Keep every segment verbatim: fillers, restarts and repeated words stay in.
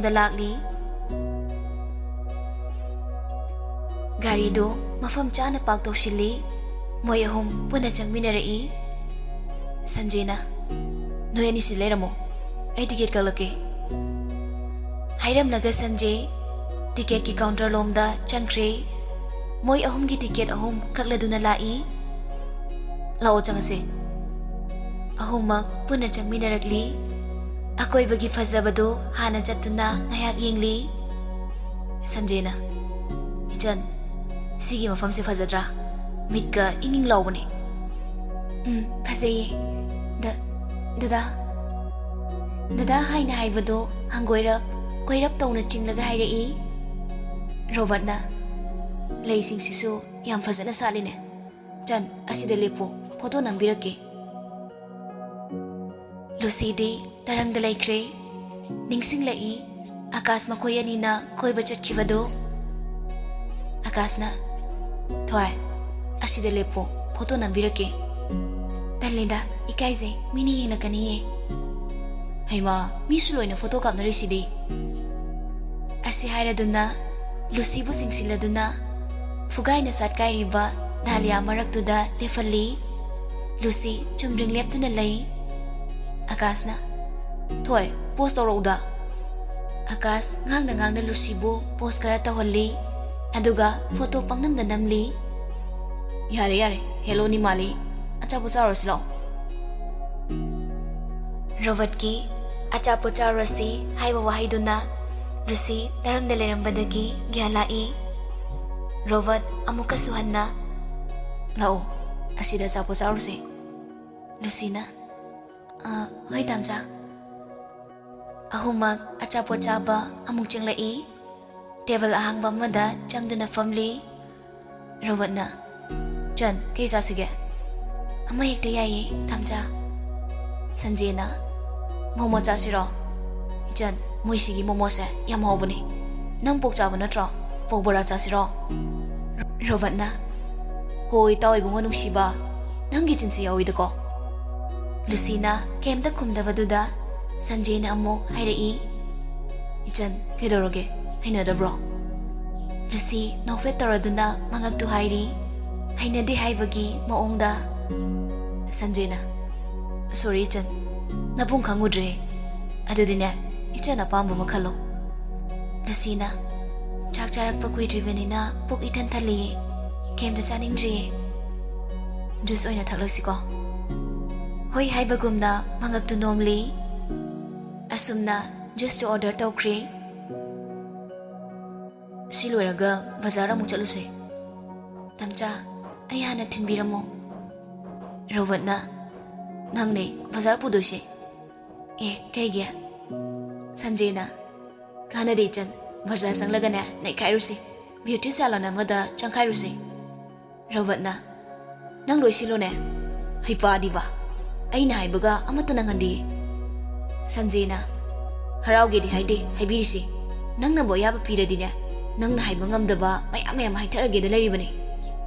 ꯗ ꯂꯥꯛꯂꯤ꯫ ꯒꯥꯔꯤꯗꯨ ꯃꯐꯝ ꯆꯥꯅ ꯄꯥꯔꯛ ꯇꯧꯁꯤꯜꯂꯤ꯫ ꯃꯣꯏ ꯑꯍꯨꯝ ꯄꯨꯟꯅ ꯆꯪꯃꯤꯟꯅꯔꯛꯏ꯫ ꯁꯟꯖꯦꯅ, "ꯅꯣꯏ ꯑꯅꯤꯁꯤ ꯂꯩꯔꯝꯃꯣ, ꯑꯩ ꯇꯤꯀꯦꯠ ꯀꯛꯂꯛꯀꯦ" ꯍꯥꯏꯔꯝꯂꯒ ꯁꯟꯖꯦ ꯇꯤꯀꯦꯠꯀꯤ ꯀꯥꯎꯟꯇꯔ ꯂꯣꯝꯗ ꯆꯪꯈ꯭ꯔꯦ꯫ ꯃꯣꯏ ꯑꯍꯨꯝꯒꯤ ꯇꯤꯀꯦꯠ ꯑꯍꯨꯝ ꯀꯛꯂꯗꯨꯅ ꯂꯥꯛꯏ꯫ "ꯂꯥꯛꯑꯣ, ꯆꯪꯉꯁꯦ"꯫ ꯑꯍꯨꯝꯃꯛ ꯄꯨꯟꯅ ꯆꯪꯃꯤꯟꯅꯔꯛꯂꯤ꯫ ꯑꯀꯣꯏꯕꯒꯤ ꯐꯖꯕꯗꯨ ꯍꯥꯟꯅ ꯆꯠꯇꯨꯅ ꯉꯥꯏꯍꯥꯛ ꯌꯦꯡꯂꯤ꯫ ꯁꯟꯖꯦꯅ, "ꯏꯆꯟ, ꯁꯤꯒꯤ ꯃꯐꯝꯁꯦ ꯐꯖꯗ꯭ꯔꯥ? ꯃꯤꯠꯀ ꯏꯪ ꯏꯪ ꯂꯥꯎꯕꯅꯦ"꯫ "ꯎꯝ, ꯐꯖꯩꯌꯦ꯫ ꯗ-, ꯗꯗꯥ, ꯗꯗꯥ ꯍꯥꯏꯅ ꯍꯥꯏꯕꯗꯣ ꯍꯪꯒꯣꯏꯔꯞ ꯀꯣꯏꯔꯞ ꯇꯧꯅ ꯆꯤꯡꯂꯒ ꯍꯥꯏꯔꯛꯏ"꯫ ꯔꯣꯕꯔꯠꯅ, "ꯂꯩꯁꯤꯡꯁꯤꯁꯨ ꯌꯥꯝ ꯐꯖꯅ ꯁꯥꯠꯂꯤꯅꯦ꯫ ꯆꯟ, ꯑꯁꯤꯗ ꯂꯦꯞꯄꯨ, ꯐꯣꯇꯣ ꯅꯝꯕꯤꯔꯛꯀꯦ"꯫ ꯂꯨꯁꯤꯗꯤ ꯇꯔꯪꯗ ꯂꯩꯈ꯭ꯔꯦ꯫ ꯅꯤꯡꯁꯤꯡꯂꯛꯏ ꯑꯀꯥꯁ ꯃꯈꯣꯏ ꯑꯅꯤꯅ ꯀꯣꯏꯕ ꯆꯠꯈꯤꯕꯗꯨ꯫ ꯑꯀꯥꯁꯅ, "ꯊꯣꯏ, ꯑꯁꯤꯗ ꯂꯦꯞꯄꯨ, ꯐꯣꯇꯣ ꯅꯝꯕꯤꯔꯛꯀꯦ"꯫ "ꯇꯜꯂꯤꯗ, ꯏꯀꯥꯏꯖꯩ, ꯃꯤꯅ ꯌꯦꯡꯂꯛꯀꯅꯤꯌꯦ"꯫ "ꯍꯩꯃꯥ, ꯃꯤꯁꯨ ꯂꯣꯏꯅ ꯐꯣꯇꯣ ꯀꯥꯞꯅꯔꯤꯁꯤꯗꯤ"꯫ ꯑꯁꯤ ꯍꯥꯏꯔꯗꯨꯅ ꯂꯨꯁꯤꯕꯨ ꯆꯤꯡꯁꯤꯜꯂꯗꯨꯅ ꯐꯨꯒꯥꯏꯅ ꯁꯥꯠꯀꯥꯏꯔꯤꯕ ꯗꯥꯂꯤꯌꯥ ꯃꯔꯛꯇꯨꯗ ꯂꯦꯞꯍꯜꯂꯤ꯫ ꯂꯨꯁꯤ ꯆꯨꯝꯗ꯭ꯔꯤꯡ ꯂꯦꯞꯇꯨꯅ ꯂꯩ꯫ ꯑꯀꯥꯁꯅ, "ꯊꯣꯏ, ꯄꯣꯁ ꯇꯧꯔꯛꯎꯗ"꯫ ꯑꯀꯥꯁ ꯉꯥꯡꯅ ꯉꯥꯡꯅ ꯂꯨꯁꯤꯕꯨ ꯄꯣꯁ ꯈꯔ ꯇꯧꯍꯜꯂꯤ꯫ ꯑꯗꯨꯒ ꯐꯣꯇꯣ ꯄꯪꯅꯝꯗ ꯅꯝꯂꯤ꯫ "ꯌꯥꯔꯦ, ꯌꯥꯔꯦ, ꯍꯦꯜꯂꯣ ꯅꯤꯃꯥꯂꯤ, ꯑꯆꯥꯄꯣꯠ ꯆꯥꯔꯨꯔꯁꯤ ꯂꯥꯛꯑꯣ"꯫ ꯔꯣꯕꯔꯠꯀꯤ "ꯑꯆꯥꯄꯣꯠ ꯆꯥꯔꯨꯔꯁꯤ" ꯍꯥꯏꯕ ꯋꯥꯍꯩꯗꯨꯅ ꯂꯨꯁꯤ ꯇꯔꯪꯗ ꯂꯩꯔꯝꯕꯗꯒꯤ ꯒ꯭ꯌꯥꯟ ꯂꯥꯛꯏ꯫ ꯔꯣꯕꯔꯠ ꯑꯃꯨꯛꯀꯁꯨ ꯍꯟꯅ, "ꯂꯥꯛꯑꯣ, ꯑꯁꯤꯗ ꯑꯆꯥꯄꯣꯠ ꯆꯥꯔꯨꯁꯤ"꯫ ꯂꯨꯁꯤꯅ, "ꯑ, ꯍꯣꯏ, ꯇꯥꯝꯆꯥ"꯫ ꯑꯍꯨꯝꯃꯛ ꯑꯆꯥꯄꯣꯠ ꯆꯥꯕ ꯑꯃꯨꯛ ꯆꯪꯂꯛꯏ꯫ ꯇꯦꯕꯜ ꯑꯍꯥꯡꯕ ꯑꯃꯗ ꯆꯪꯗꯨꯅ ꯐꯝꯂꯤ꯫ ꯔꯣꯕꯔꯠꯅ, "ꯆꯟ, ꯀꯩ ꯆꯥꯁꯤꯒꯦ?" "ꯑꯃ ꯍꯦꯛꯇ ꯌꯥꯏꯌꯦ, ꯇꯥꯝꯆꯥ"꯫ ꯁꯟꯖꯦꯅ, "ꯃꯣꯃꯣ ꯆꯥꯁꯤꯔꯣ?" "ꯏꯆꯟ, ꯃꯣꯏꯁꯤꯒꯤ ꯃꯣꯃꯣꯁꯦ ꯌꯥꯝ ꯍꯥꯎꯕꯅꯦ꯫ ꯅꯪ ꯄꯣꯛ ꯆꯥꯕ ꯅꯠꯇ꯭ꯔꯣ? ꯄꯣꯛ ꯕꯣꯔꯥ ꯆꯥꯁꯤꯔꯣ?" ꯔꯣꯕꯔꯠꯅ, "ꯍꯣꯏ, ꯏꯇꯥꯎ ꯏꯕꯨꯡꯉꯣ ꯅꯨꯡꯁꯤꯕ, ꯅꯪꯒꯤ ꯆꯤꯟꯁꯦ ꯌꯥꯎꯏꯗꯀꯣ"꯫ ꯂꯨꯁꯤꯅ ꯀꯩꯝꯇ ꯈꯨꯝꯗꯕꯗꯨꯗ ꯁꯟꯖꯦꯅ ꯑꯃꯨꯛ ꯍꯥꯏꯔꯛꯏ, "ꯏꯆꯟ, ꯀꯩꯗꯧꯔꯒꯦ? ꯍꯩꯅꯗꯕ꯭ꯔꯣ?" ꯂꯨꯁꯤ ꯅꯣꯛꯐꯦꯠ ꯇꯧꯔꯗꯨꯅ ꯃꯉꯛꯇꯨ ꯍꯥꯏꯔꯤ, ꯍꯩꯅꯗꯦ ꯍꯥꯏꯕꯒꯤ ꯃꯑꯣꯡꯗ꯫ ꯁꯟꯖꯦꯅ, "ꯁꯣꯔꯤ ꯏꯆꯟ, ꯅꯕꯨꯡ ꯈꯪꯉꯨꯗ꯭ꯔꯦ꯫ ꯑꯗꯨꯗꯤꯅꯦ, ꯏꯆꯟ ꯑꯄꯥꯝꯕ ꯑꯃ ꯈꯜꯂꯣ꯫" ꯂꯨꯁꯤꯅ, "ꯆꯥꯛ ꯆꯥꯔꯛꯄ ꯀꯨꯏꯗ꯭ꯔꯤꯕꯅꯤꯅ ꯄꯨꯛ ꯏꯊꯟ ꯊꯜꯂꯤꯌꯦ꯫ ꯀꯩꯝꯇ ꯆꯥꯅꯤꯡꯗ꯭ꯔꯤꯌꯦ꯫ ꯖꯨꯁ ꯑꯣꯏꯅ ꯊꯛꯂꯁꯤꯀꯣ?" ꯍꯣꯏ ꯍꯥꯏꯕꯒꯨꯝꯅ ꯃꯉꯛꯇꯨ ꯅꯣꯝꯂꯤ꯫ ꯑꯁꯨꯝꯅ ꯖꯨꯁꯇꯨ ꯑꯣꯔꯗꯔ ꯇꯧꯈ꯭ꯔꯦ꯫ "ꯁꯤ ꯂꯣꯏꯔꯒ ꯕꯖꯥꯔ ꯑꯃꯨꯛ ꯆꯠꯂꯨꯁꯦ꯫" "ꯇꯝꯆꯥ, ꯑꯩ ꯍꯥꯟꯅ ꯊꯤꯟꯕꯤꯔꯝꯃꯣ꯫" ꯔꯣꯕꯔꯠꯅ, "ꯅꯪꯅꯦ ꯕꯖꯥꯔ ꯄꯨꯗꯣꯏꯁꯦ?" "ꯑꯦ, ꯀꯩꯒꯤ?" ꯁꯟꯖꯦꯅ, "ꯀꯥꯟꯅꯗꯦ ꯏꯆꯟ, ꯕꯖꯥꯔ ꯆꯪꯂꯒꯅꯦ ꯅꯩꯈꯥꯏꯔꯨꯁꯤ, ꯕ꯭ꯌꯨꯇꯤ ꯁꯦꯂꯣꯟ ꯑꯃꯗ ꯆꯪꯈꯥꯏꯔꯨꯁꯤ꯫" ꯔꯣꯕꯔꯠꯅ, "ꯅꯪ ꯂꯣꯏꯁꯤꯜꯂꯣꯅꯦ, ꯍꯩꯄꯥꯗꯤꯕ, ꯑꯩꯅ ꯍꯥꯏꯕꯒ ꯑꯃꯠꯇ ꯅꯪꯍꯟꯗꯦ꯫" ꯁꯟꯖꯦꯅ, "ꯍꯔꯥꯎꯒꯦꯗꯤ ꯍꯥꯏꯗꯦ, ꯍꯥꯏꯕꯤꯔꯤꯁꯤ, ꯅꯪꯅꯕꯨ ꯑꯌꯥꯕ ꯄꯤꯔꯗꯤꯅꯦ, ꯅꯪꯅ ꯍꯥꯏꯕ ꯉꯝꯗꯕ ꯃꯌꯥꯝ ꯃꯌꯥꯝ ꯍꯥꯏꯊꯔꯒꯦꯗ ꯂꯩꯔꯤꯕꯅꯤ꯫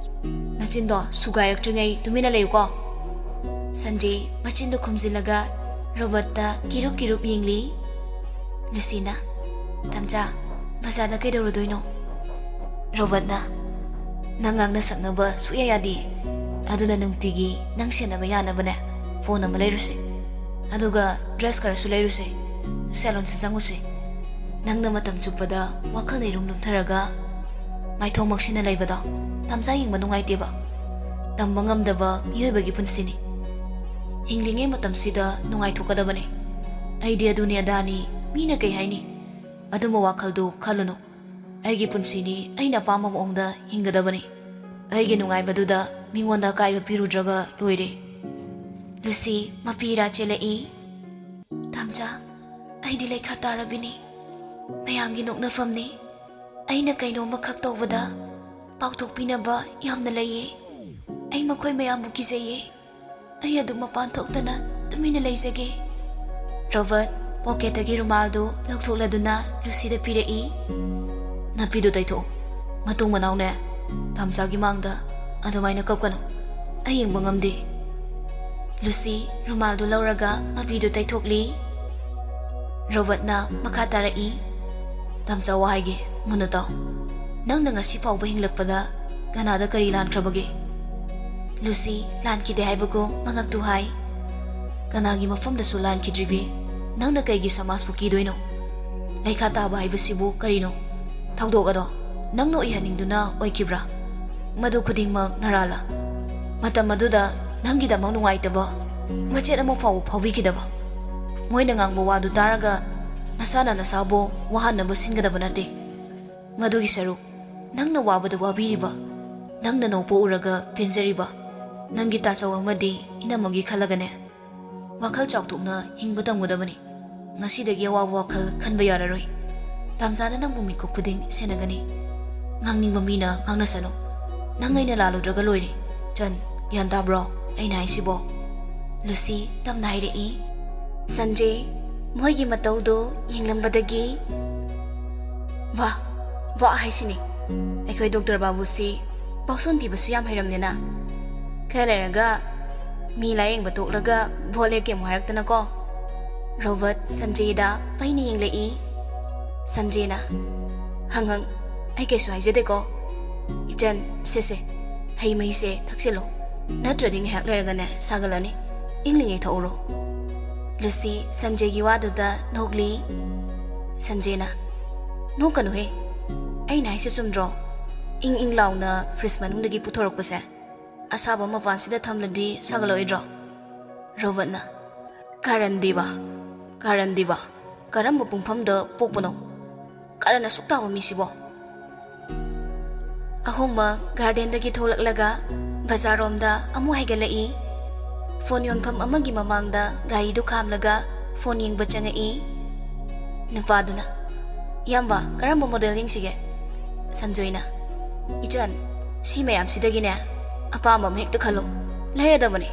ꯅꯆꯤꯟꯗꯣ ꯁꯨꯒꯥꯏꯔꯛꯇ꯭ꯔꯤꯉꯩ ꯇꯨꯃꯤꯟꯅ ꯂꯩꯌꯨꯀꯣ꯫" ꯁꯟꯖꯦ ꯃꯆꯤꯟꯗꯨ ꯈꯨꯝꯖꯤꯜꯂꯒ ꯔꯣꯕꯔꯠꯇ ꯀꯤꯔꯨꯞ ꯀꯤꯔꯨꯞ ꯌꯦꯡꯂꯤ꯫ ꯂꯨꯁꯤꯅ, "ꯇꯝꯆꯥ, ꯕꯖꯥꯔꯗ ꯀꯩꯗꯧꯔꯨꯗꯣꯏꯅꯣ?" ꯔꯣꯕꯔꯠꯅ, "ꯅꯪ ꯉꯥꯡꯅ ꯁꯛꯅꯕ ꯁꯨꯛꯌꯥ ꯌꯥꯗꯦ꯫ ꯑꯗꯨꯅ ꯅꯨꯡꯇꯤꯒꯤ ꯅꯪ ꯁꯦꯟꯅꯕ ꯌꯥꯅꯕꯅꯦ ꯐꯣꯟ ꯑꯃ ꯂꯩꯔꯨꯁꯦ꯫ ꯑꯗꯨꯒ ꯗ꯭ꯔꯦꯁ ꯈꯔꯁꯨ ꯂꯩꯔꯨꯁꯦ꯫ ꯁꯦꯂꯣꯟꯁꯨ ꯆꯪꯉꯨꯁꯦ꯫ ꯅꯪꯅ ꯃꯇꯝ ꯆꯨꯞꯄꯗ ꯋꯥꯈꯜꯅ ꯏꯔꯨꯝ ꯂꯨꯝꯊꯔꯒ ꯃꯥꯏꯊꯣꯡ ꯃꯛꯁꯤꯟꯅ ꯂꯩꯕꯗꯣ ꯇꯝꯆꯥ ꯌꯦꯡꯕ ꯅꯨꯡꯉꯥꯏꯇꯦꯕ꯫ ꯇꯝꯕ ꯉꯝꯗꯕ ꯃꯤꯑꯣꯏꯕꯒꯤ ꯄꯨꯟꯁꯤꯅꯤ꯫ ꯍꯤꯡꯂꯤꯉꯩ ꯃꯇꯝꯁꯤꯗ ꯅꯨꯡꯉꯥꯏꯊꯣꯛꯀꯗꯕꯅꯤ꯫ ꯑꯩꯗꯤ ꯑꯗꯨꯅꯤ ꯑꯗꯥꯅꯤ, ꯃꯤꯅ ꯀꯩ ꯍꯥꯏꯅꯤ? ꯑꯗꯨꯝꯕ ꯋꯥꯈꯜꯗꯨ ꯈꯜꯂꯨꯅꯨ꯫ ꯑꯩꯒꯤ ꯄꯨꯟꯁꯤꯅꯤ ꯑꯩꯅ ꯑꯄꯥꯝꯕ ꯃꯑꯣꯡꯗ ꯍꯤꯡꯒꯗꯕꯅꯤ꯫ ꯑꯩꯒꯤ ꯅꯨꯡꯉꯥꯏꯕꯗꯨꯗ ꯃꯤꯉꯣꯟꯗ ꯑꯀꯥꯏꯕ ꯄꯤꯔꯨꯗ꯭ꯔꯒ ꯂꯣꯏꯔꯦ꯫" ꯂꯨꯁꯤ ꯃꯄꯤ ꯏꯔꯥ ꯆꯦꯜꯂꯛꯏ꯫ "ꯇꯝꯆꯥ, ꯑꯩꯗꯤ ꯂꯩꯈꯥ ꯇꯥꯔꯕꯤꯅꯤ꯫ ꯃꯌꯥꯝꯒꯤ ꯅꯣꯛꯅꯐꯝꯅꯤ꯫ ꯑꯩꯅ ꯀꯩꯅꯣꯝꯃꯈꯛ ꯇꯧꯕꯗ ꯄꯥꯎꯊꯣꯛꯄꯤꯅꯕ ꯌꯥꯝꯅ ꯂꯩꯌꯦ꯫ ꯑꯩ ꯃꯈꯣꯏ ꯃꯌꯥꯝꯕꯨ ꯀꯤꯖꯩꯌꯦ꯫ ꯑꯩ ꯑꯗꯨꯝ ꯃꯄꯥꯟ ꯊꯣꯛꯇꯅ ꯇꯨꯃꯤꯟꯅ ꯂꯩꯖꯒꯦ꯫" ꯔꯣꯕꯔꯠ ꯄꯣꯀꯦꯠꯇꯒꯤ ꯔꯨꯃꯥꯜꯗꯨ ꯂꯧꯊꯣꯛꯂꯗꯨꯅ ꯂꯨꯁꯤꯗ ꯄꯤꯔꯛꯏ꯫ "ꯅꯥꯄꯤꯗꯨ ꯇꯩꯊꯣꯛꯎ꯫ ꯃꯇꯨꯡ ꯃꯅꯥꯎꯅꯦ ꯇꯝꯆꯥꯒꯤ ꯃꯥꯡꯗ ꯑꯗꯨꯃꯥꯏꯅ ꯀꯞꯀꯅꯨ꯫ ꯑꯩ ꯌꯦꯡꯕ ꯉꯝꯗꯦ꯫" ꯂꯨꯁꯤ ꯔꯨꯃꯥꯜꯗꯨ ꯂꯧꯔꯒ ꯃꯄꯤꯗꯨ ꯇꯩꯊꯣꯛꯂꯤ꯫ ꯔꯣꯕꯔꯠꯅ ꯃꯈꯥ ꯇꯥꯔꯛꯏ꯫ "ꯇꯝꯆꯥ, ꯋꯥ ꯍꯥꯏꯒꯦ, ꯃꯨꯟꯅ ꯇꯥꯎ꯫ ꯅꯪꯅ ꯉꯁꯤ ꯐꯥꯎꯕ ꯍꯤꯡꯂꯛꯄꯗ ꯀꯅꯥꯗ ꯀꯔꯤ ꯂꯥꯟꯈ꯭ꯔꯕꯒꯦ?" ꯂꯨꯁꯤ ꯂꯥꯟꯈꯤꯗꯦ ꯍꯥꯏꯕꯒꯨꯝ ꯃꯉꯛꯇꯨ ꯍꯥꯏ꯫ "ꯀꯅꯥꯒꯤ ꯃꯐꯝꯗꯁꯨ ꯂꯥꯟꯈꯤꯗ꯭ꯔꯤꯕꯤ ꯅꯪꯅ ꯀꯩꯒꯤ ꯁꯃꯥꯖꯄꯨ ꯀꯤꯗꯣꯏꯅꯣ? ꯂꯩꯈꯥ ꯇꯥꯕ ꯍꯥꯏꯕꯁꯤꯕꯨ ꯀꯔꯤꯅꯣ? ꯊꯧꯗꯣꯛ ꯑꯗꯣ ꯅꯪꯅ ꯑꯣꯏꯍꯟꯅꯤꯡꯗꯨꯅ ꯑꯣꯏꯈꯤꯕ꯭ꯔꯥ? ꯃꯗꯨ ꯈꯨꯗꯤꯡꯃꯛ ꯅꯔꯥꯜꯂ? ꯃꯇꯝ ꯑꯗꯨꯗ ꯅꯪꯒꯤꯗꯃꯛ ꯅꯨꯡꯉꯥꯏꯇꯕ ꯃꯆꯦꯠ ꯑꯃ ꯐꯥꯎꯕ ꯐꯥꯎꯕꯤꯈꯤꯗꯕ? ꯃꯣꯏꯅ ꯉꯥꯡꯕ ꯋꯥꯗꯨ ꯇꯥꯔꯒ ꯅꯁꯥꯅ ꯅꯁꯥꯕꯨ ꯋꯥꯍꯟꯅꯕ ꯁꯤꯟꯒꯗꯕ ꯅꯠꯇꯦ꯫ ꯃꯗꯨꯒꯤ ꯁꯔꯨꯛ, ꯅꯪꯅ ꯋꯥꯕꯗ ꯋꯥꯕꯤꯔꯤꯕ, ꯅꯪꯅ ꯅꯣꯛꯄ ꯎꯔꯒ ꯄꯦꯟꯖꯔꯤꯕ ꯅꯪꯒꯤ ꯇꯥꯆꯧ ꯑꯃꯗꯤ ꯏꯅꯝꯃꯒꯤ ꯈꯜꯂꯒꯅꯦ, ꯋꯥꯈꯜ ꯆꯥꯎꯊꯣꯛꯅ ꯍꯤꯡꯕ ꯇꯝꯒꯗꯕꯅꯤ꯫ ꯉꯁꯤꯗꯒꯤ ꯑꯋꯥꯕ ꯋꯥꯈꯜ ꯈꯟꯕ ꯌꯥꯔꯔꯣꯏ꯫ ꯇꯥꯝꯖꯥꯅ ꯅꯪꯕꯨ ꯃꯤꯀꯨꯞ ꯈꯨꯗꯤꯡ ꯁꯦꯟꯅꯒꯅꯤ꯫ ꯉꯥꯡꯅꯤꯡꯕ ꯃꯤꯅ ꯉꯥꯡꯅꯁꯅꯨ꯫ ꯅꯪ ꯑꯩꯅ ꯂꯥꯜꯂꯨꯗ꯭ꯔꯒ ꯂꯣꯏꯔꯦ꯫ ꯆꯟ, ꯒ꯭ꯌꯥꯟ ꯇꯥꯕ꯭ꯔꯣ ꯑꯩꯅ ꯍꯥꯏꯁꯤꯕꯣ?" ꯂꯨꯁꯤ ꯇꯞꯅ ꯍꯥꯏꯔꯛꯏ꯫ ꯁꯟꯖꯦ, ꯃꯣꯏꯒꯤ ꯃꯇꯧꯗꯣ ꯌꯦꯡꯂꯝꯕꯗꯒꯤ, "ꯋꯥ, ꯋꯥ ꯍꯥꯏꯁꯤꯅꯤ꯫ ꯑꯩꯈꯣꯏ ꯗꯣꯛꯇꯔ ꯕꯥꯕꯨꯁꯤ ꯄꯥꯎꯁꯣꯟ ꯄꯤꯕꯁꯨ ꯌꯥꯝ ꯍꯩꯔꯝꯗꯦꯅ꯫ ꯈꯔ ꯂꯩꯔꯒ ꯃꯤ ꯂꯥꯌꯦꯡꯕ ꯇꯣꯛꯂꯒ ꯚꯣꯠ ꯂꯦꯞꯀꯦ ꯑꯃꯨꯛ ꯍꯥꯏꯔꯛꯇꯅꯀꯣ?" ꯔꯣꯕꯔꯠ ꯁꯟꯖꯦꯗ ꯄꯩꯅ ꯌꯦꯡꯂꯛꯏ꯫ ꯁꯟꯖꯦꯅ, "ꯍꯪ ꯍꯪ, ꯑꯩ ꯀꯩꯁꯨ ꯍꯥꯏꯖꯗꯦꯀꯣ꯫ ꯏꯆꯟ, ꯁꯦ ꯁꯦ, ꯍꯩ ꯃꯍꯤꯁꯦ ꯊꯛꯆꯤꯜꯂꯣ, ꯅꯠꯇ꯭ꯔꯗꯤ ꯉꯥꯏꯍꯥꯛ ꯂꯩꯔꯒꯅꯦ ꯁꯥꯒꯠꯂꯅꯤ꯫ ꯏꯪꯂꯤꯉꯩ ꯊꯛꯎꯔꯣ꯫" ꯂꯨꯁꯤ ꯁꯟꯖꯦꯒꯤ ꯋꯥꯗꯨꯗ ꯅꯣꯛꯂꯤ꯫ ꯁꯟꯖꯦꯅ, "ꯅꯣꯛꯀꯅꯨꯍꯦ, ꯑꯩꯅ ꯍꯥꯏꯁꯦ ꯆꯨꯝꯗ꯭ꯔꯣ? ꯏꯪ ꯏꯪ ꯂꯥꯎꯅ ꯐ꯭ꯔꯤꯖ ꯃꯅꯨꯡꯗꯒꯤ ꯄꯨꯊꯣꯔꯛꯄꯁꯦ ꯑꯁꯥꯕ ꯃꯄꯥꯟꯁꯤꯗ ꯊꯝꯂꯗꯤ ꯁꯥꯒꯠꯂꯛꯑꯣꯏꯗ꯭ꯔꯣ?" ꯔꯣꯕꯔꯠꯅ, "ꯀꯥꯔꯟꯗꯤꯕ, ꯀꯥꯔꯟꯗꯤꯕ, ꯀꯔꯝꯕ ꯄꯨꯡꯐꯝꯗ ꯄꯣꯛꯄꯅꯣ? ꯀꯥꯔꯟ ꯑꯁꯨꯛ ꯇꯥꯕ ꯃꯤꯁꯤꯕꯣ?" ꯑꯍꯨꯝꯃꯛ ꯒꯥꯔꯗꯦꯟꯗꯒꯤ ꯊꯣꯛꯂꯛꯂꯒ ꯕꯖꯥꯔꯔꯣꯝꯗ ꯑꯃꯨꯛ ꯍꯥꯏꯒꯠꯂꯛꯏ꯫ ꯐꯣꯟ ꯌꯣꯟꯐꯝ ꯑꯃꯒꯤ ꯃꯃꯥꯡꯗ ꯒꯥꯔꯤꯗꯨ ꯈꯥꯝꯂꯒ ꯐꯣꯟ ꯌꯦꯡꯕ ꯆꯪꯉꯛꯏ꯫ ꯅꯨꯄꯥꯗꯨꯅ, "ꯏꯌꯥꯝꯕ, ꯀꯔꯝꯕ ꯃꯣꯗꯦꯜ ꯌꯦꯡꯁꯤꯒꯦ?" ꯁꯟꯖꯣꯏꯅ, "ꯏꯆꯟ, ꯁꯤ ꯃꯌꯥꯝꯁꯤꯗꯒꯤꯅꯦ ꯑꯄꯥꯝꯕ ꯑꯃ ꯍꯦꯛꯇ ꯈꯜꯂꯣ, ꯂꯩꯔꯗꯕꯅꯦ꯫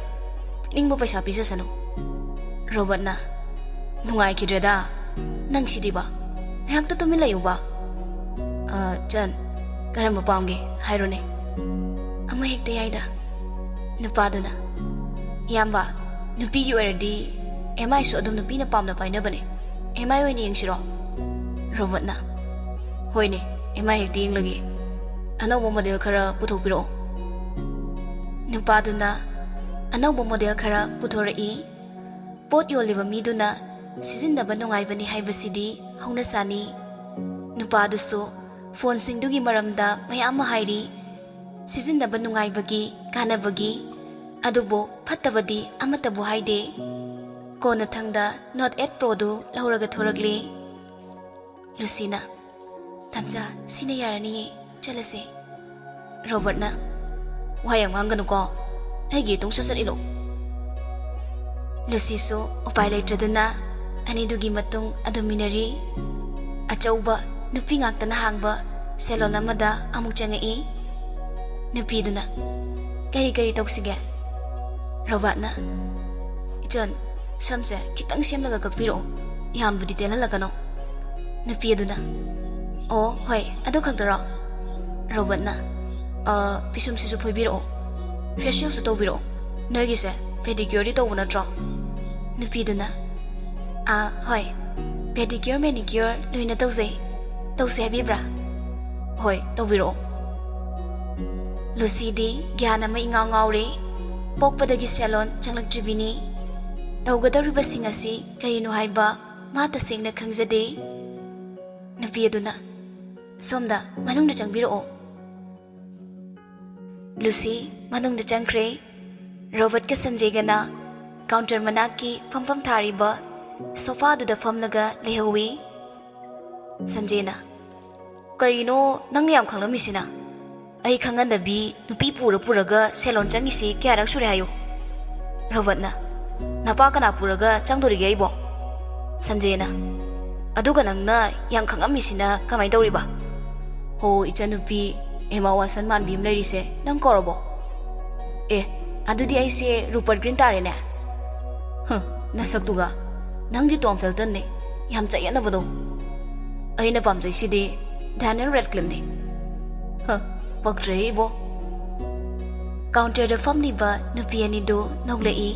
ꯄꯤꯅꯤꯡꯕ ꯄꯩꯁꯥ ꯄꯤꯖꯁꯅꯨ꯫" ꯔꯣꯕꯔꯠꯅ, "ꯅꯨꯡꯉꯥꯏꯈꯤꯗ꯭ꯔꯦꯗ ꯅꯪꯁꯤꯗꯤꯕ, ꯉꯥꯏꯍꯥꯛꯇ ꯇꯨꯃꯤꯟ ꯂꯩꯌꯨꯕ꯫ ꯑ, ꯆꯟ, ꯀꯔꯝꯕ ꯄꯥꯝꯒꯦ ꯍꯥꯏꯔꯣꯅꯦ?" "ꯑꯃ ꯍꯦꯛꯇ ꯌꯥꯏꯗ꯫" ꯅꯨꯄꯥꯗꯨꯅ, "ꯏꯌꯥꯝꯕ, ꯅꯨꯄꯤꯒꯤ ꯑꯣꯏꯔꯗꯤ ꯑꯦꯝ ꯑꯥꯏꯁꯨ ꯑꯗꯨꯝ ꯅꯨꯄꯤꯅ ꯄꯥꯝꯅ ꯄꯥꯏꯅꯕꯅꯦ꯫ ꯑꯦꯝ ꯑꯥꯏ ꯑꯣꯏꯅ ꯌꯦꯡꯁꯤꯔꯣ?" ꯔꯣꯕꯔꯠꯅ, "ꯍꯣꯏꯅꯦ, ꯏꯃꯥ ꯍꯦꯛꯇ ꯌꯦꯡꯂꯒꯦ꯫ ꯑꯅꯧꯕ ꯃꯣꯗꯦꯜ ꯈꯔ ꯄꯨꯊꯣꯛꯄꯤꯔꯛꯑꯣ꯫" ꯅꯨꯄꯥꯗꯨꯅ ꯑꯅꯧꯕ ꯃꯣꯗꯦꯜ ꯈꯔ ꯄꯨꯊꯣꯔꯛꯏ꯫ ꯄꯣꯠ ꯌꯣꯜꯂꯤꯕ ꯃꯤꯗꯨꯅ ꯁꯤꯖꯤꯟꯅꯕ ꯅꯨꯡꯉꯥꯏꯕꯅꯤ ꯍꯥꯏꯕꯁꯤꯗꯤ ꯍꯧꯅꯁꯥꯅꯤ꯫ ꯅꯨꯄꯥꯗꯨꯁꯨ ꯐꯣꯟꯁꯤꯡꯗꯨꯒꯤ ꯃꯔꯝꯗ ꯃꯌꯥꯝ ꯑꯃ ꯍꯥꯏꯔꯤ꯫ ꯁꯤꯖꯤꯟꯅꯕ ꯅꯨꯡꯉꯥꯏꯕꯒꯤ, ꯀꯥꯟꯅꯕꯒꯤ, ꯑꯗꯨꯕꯨ ꯐꯠꯇꯕꯗꯤ ꯑꯃꯠꯇꯕꯨ ꯍꯥꯏꯗꯦ꯫ ꯀꯣꯟꯅꯊꯪꯗ Note eight Proꯗꯨ ꯂꯧꯔꯒ ꯊꯣꯔꯛꯂꯦ꯫ ꯂꯨꯁꯤꯅ, "ꯇꯝꯆꯥ, ꯁꯤꯅ ꯌꯥꯔꯅꯤꯌꯦ, ꯆꯠꯂꯁꯦ꯫" ꯔꯣꯕꯔꯠꯅ, "ꯋꯥ ꯌꯥꯝ ꯉꯥꯡꯒꯅꯨꯀꯣ, ꯑꯩꯒꯤ ꯏꯇꯨꯡ ꯁꯠ ꯁꯠ ꯏꯜꯂꯨ꯫" ꯂꯨꯁꯤꯁꯨ ꯎꯄꯥꯏ ꯂꯩꯇ꯭ꯔꯗꯨꯅ ꯑꯅꯤꯗꯨꯒꯤ ꯃꯇꯨꯡ ꯑꯗꯨꯝ ꯏꯟꯅꯔꯤ꯫ ꯑꯆꯧꯕ ꯅꯨꯄꯤ ꯉꯥꯛꯇꯅ ꯍꯥꯡꯕ salon ꯑꯃꯗ ꯑꯃꯨꯛ ꯆꯪꯉꯛꯏ꯫ ꯅꯨꯄꯤꯗꯨꯅ, "ꯀꯔꯤ ꯀꯔꯤ ꯇꯧꯁꯤꯒꯦ?" ꯔꯣꯕꯥꯔꯠꯅ, "ꯏꯆꯟ, ꯁꯝꯁꯦ ꯈꯤꯇꯪ ꯁꯦꯝꯂꯒ ꯀꯛꯄꯤꯔꯛꯑꯣ, ꯌꯥꯝꯕꯨꯗꯤ ꯇꯦꯜꯍꯜꯂꯛꯀꯅꯣ꯫" ꯅꯨꯄꯤ ꯑꯗꯨꯅ, "ꯑꯣ, ꯍꯣꯏ, ꯑꯗꯨ ꯈꯛꯇꯔꯣ?" ꯔꯣꯕꯥꯔꯠꯅ, "ꯑ, ꯄꯤꯁꯨꯝꯁꯤꯁꯨ ꯐꯣꯏꯕꯤꯔꯛꯑꯣ, facialꯁꯨ ꯇꯧꯕꯤꯔꯛꯑꯣ꯫ ꯅꯣꯏꯒꯤꯁꯦ pedicureꯗꯤ ꯇꯧꯕ ꯅꯠꯇ꯭ꯔꯣ?" ꯅꯨꯄꯤꯗꯨꯅ, "ꯑꯥ, ꯍꯣꯏ, pedicure, manicure ꯂꯣꯏꯅ ꯇꯧꯖꯩ꯫ ꯇꯧꯁꯦ ꯍꯥꯏꯕꯤꯕ꯭ꯔꯥ?" "ꯍꯣꯏ, ꯇꯧꯕꯤꯔꯛꯑꯣ꯫" ꯂꯨꯁꯤꯗꯤ ꯒ꯭ꯌꯥꯟ ꯑꯃ ꯏꯉꯥꯎ ꯉꯥꯎꯔꯦ꯫ ꯄꯣꯛꯄꯗꯒꯤ salon ꯆꯪꯂꯛꯇ꯭ꯔꯤꯕꯤꯅꯤ꯫ ꯇꯧꯒꯗꯧꯔꯤꯕꯁꯤꯡ ꯑꯁꯤ ꯀꯔꯤꯅꯣ ꯍꯥꯏꯕ ꯃꯥ ꯇꯁꯦꯡꯅ ꯈꯪꯖꯗꯦ꯫ ꯅꯨꯄꯤ ꯑꯗꯨꯅ, "ꯁꯣꯝꯗ ꯃꯅꯨꯡꯗ ꯆꯪꯕꯤꯔꯛꯑꯣ꯫" ꯂꯨꯁꯤ ꯃꯅꯨꯡꯗ ꯆꯪꯈ꯭ꯔꯦ꯫ ꯔꯣꯕꯔꯠꯀ ꯁꯟꯖꯦꯒꯅ counter ꯃꯅꯥꯛꯀꯤ ꯐꯝꯐꯝ ꯊꯥꯔꯤꯕ sofaꯗꯨꯗ ꯐꯝꯂꯒ ꯂꯩꯍꯧꯋꯤ꯫ ꯁꯟꯖꯦꯅ, "ꯀꯩꯅꯣ ꯅꯪꯅ ꯌꯥꯝ ꯈꯪꯂꯝꯃꯤꯁꯤꯅ? ꯑꯩ ꯈꯪꯍꯟꯗꯕꯤ ꯅꯨꯄꯤ ꯄꯨꯔ ꯄꯨꯔꯒ salon ꯆꯪꯉꯤꯁꯤ ꯀꯌꯥꯔꯛ ꯁꯨꯔꯦ ꯍꯥꯏꯌꯨ?" ꯔꯣꯕꯔꯠꯅ, "ꯅꯄꯥ ꯀꯅꯥ ꯄꯨꯔꯒ ꯆꯪꯗꯣꯔꯤꯒꯦ ꯑꯩꯕꯣ?" ꯁꯟꯖꯦꯅ, "ꯑꯗꯨꯒ ꯅꯪꯅ ꯌꯥꯝ ꯈꯪꯉꯝꯃꯤꯁꯤꯅ ꯀꯃꯥꯏꯅ ꯇꯧꯔꯤꯕ? ꯍꯣ, ꯏꯆꯟꯅꯨꯄꯤ, Emma Watson ꯃꯥꯟꯕꯤ ꯑꯃ ꯂꯩꯔꯤꯁꯦ ꯅꯪ ꯀꯧꯔꯕꯣ? ꯑꯦ, ꯑꯗꯨꯗꯤ ꯑꯩꯁꯦ Rupert Grint ꯇꯥꯔꯦꯅꯦ?" "ꯍ, ꯅꯁꯛꯇꯨꯒ꯫ ꯅꯪꯗꯤ Tom Feltonꯅꯦ, ꯌꯥꯝ ꯆꯌꯦꯠꯅꯕꯗꯣ꯫ ꯑꯩꯅ ꯄꯥꯝꯖꯩꯁꯤꯗꯤ Daniel Radcliffeꯅꯦ꯫" "ꯍ, ꯄꯛꯇ꯭ꯔꯦꯍꯦ ꯏꯕꯣ꯫" Counterꯗ ꯐꯝꯂꯤꯕ ꯅꯨꯄꯤ ꯑꯅꯤꯗꯨ ꯅꯣꯛꯂꯛꯏ꯫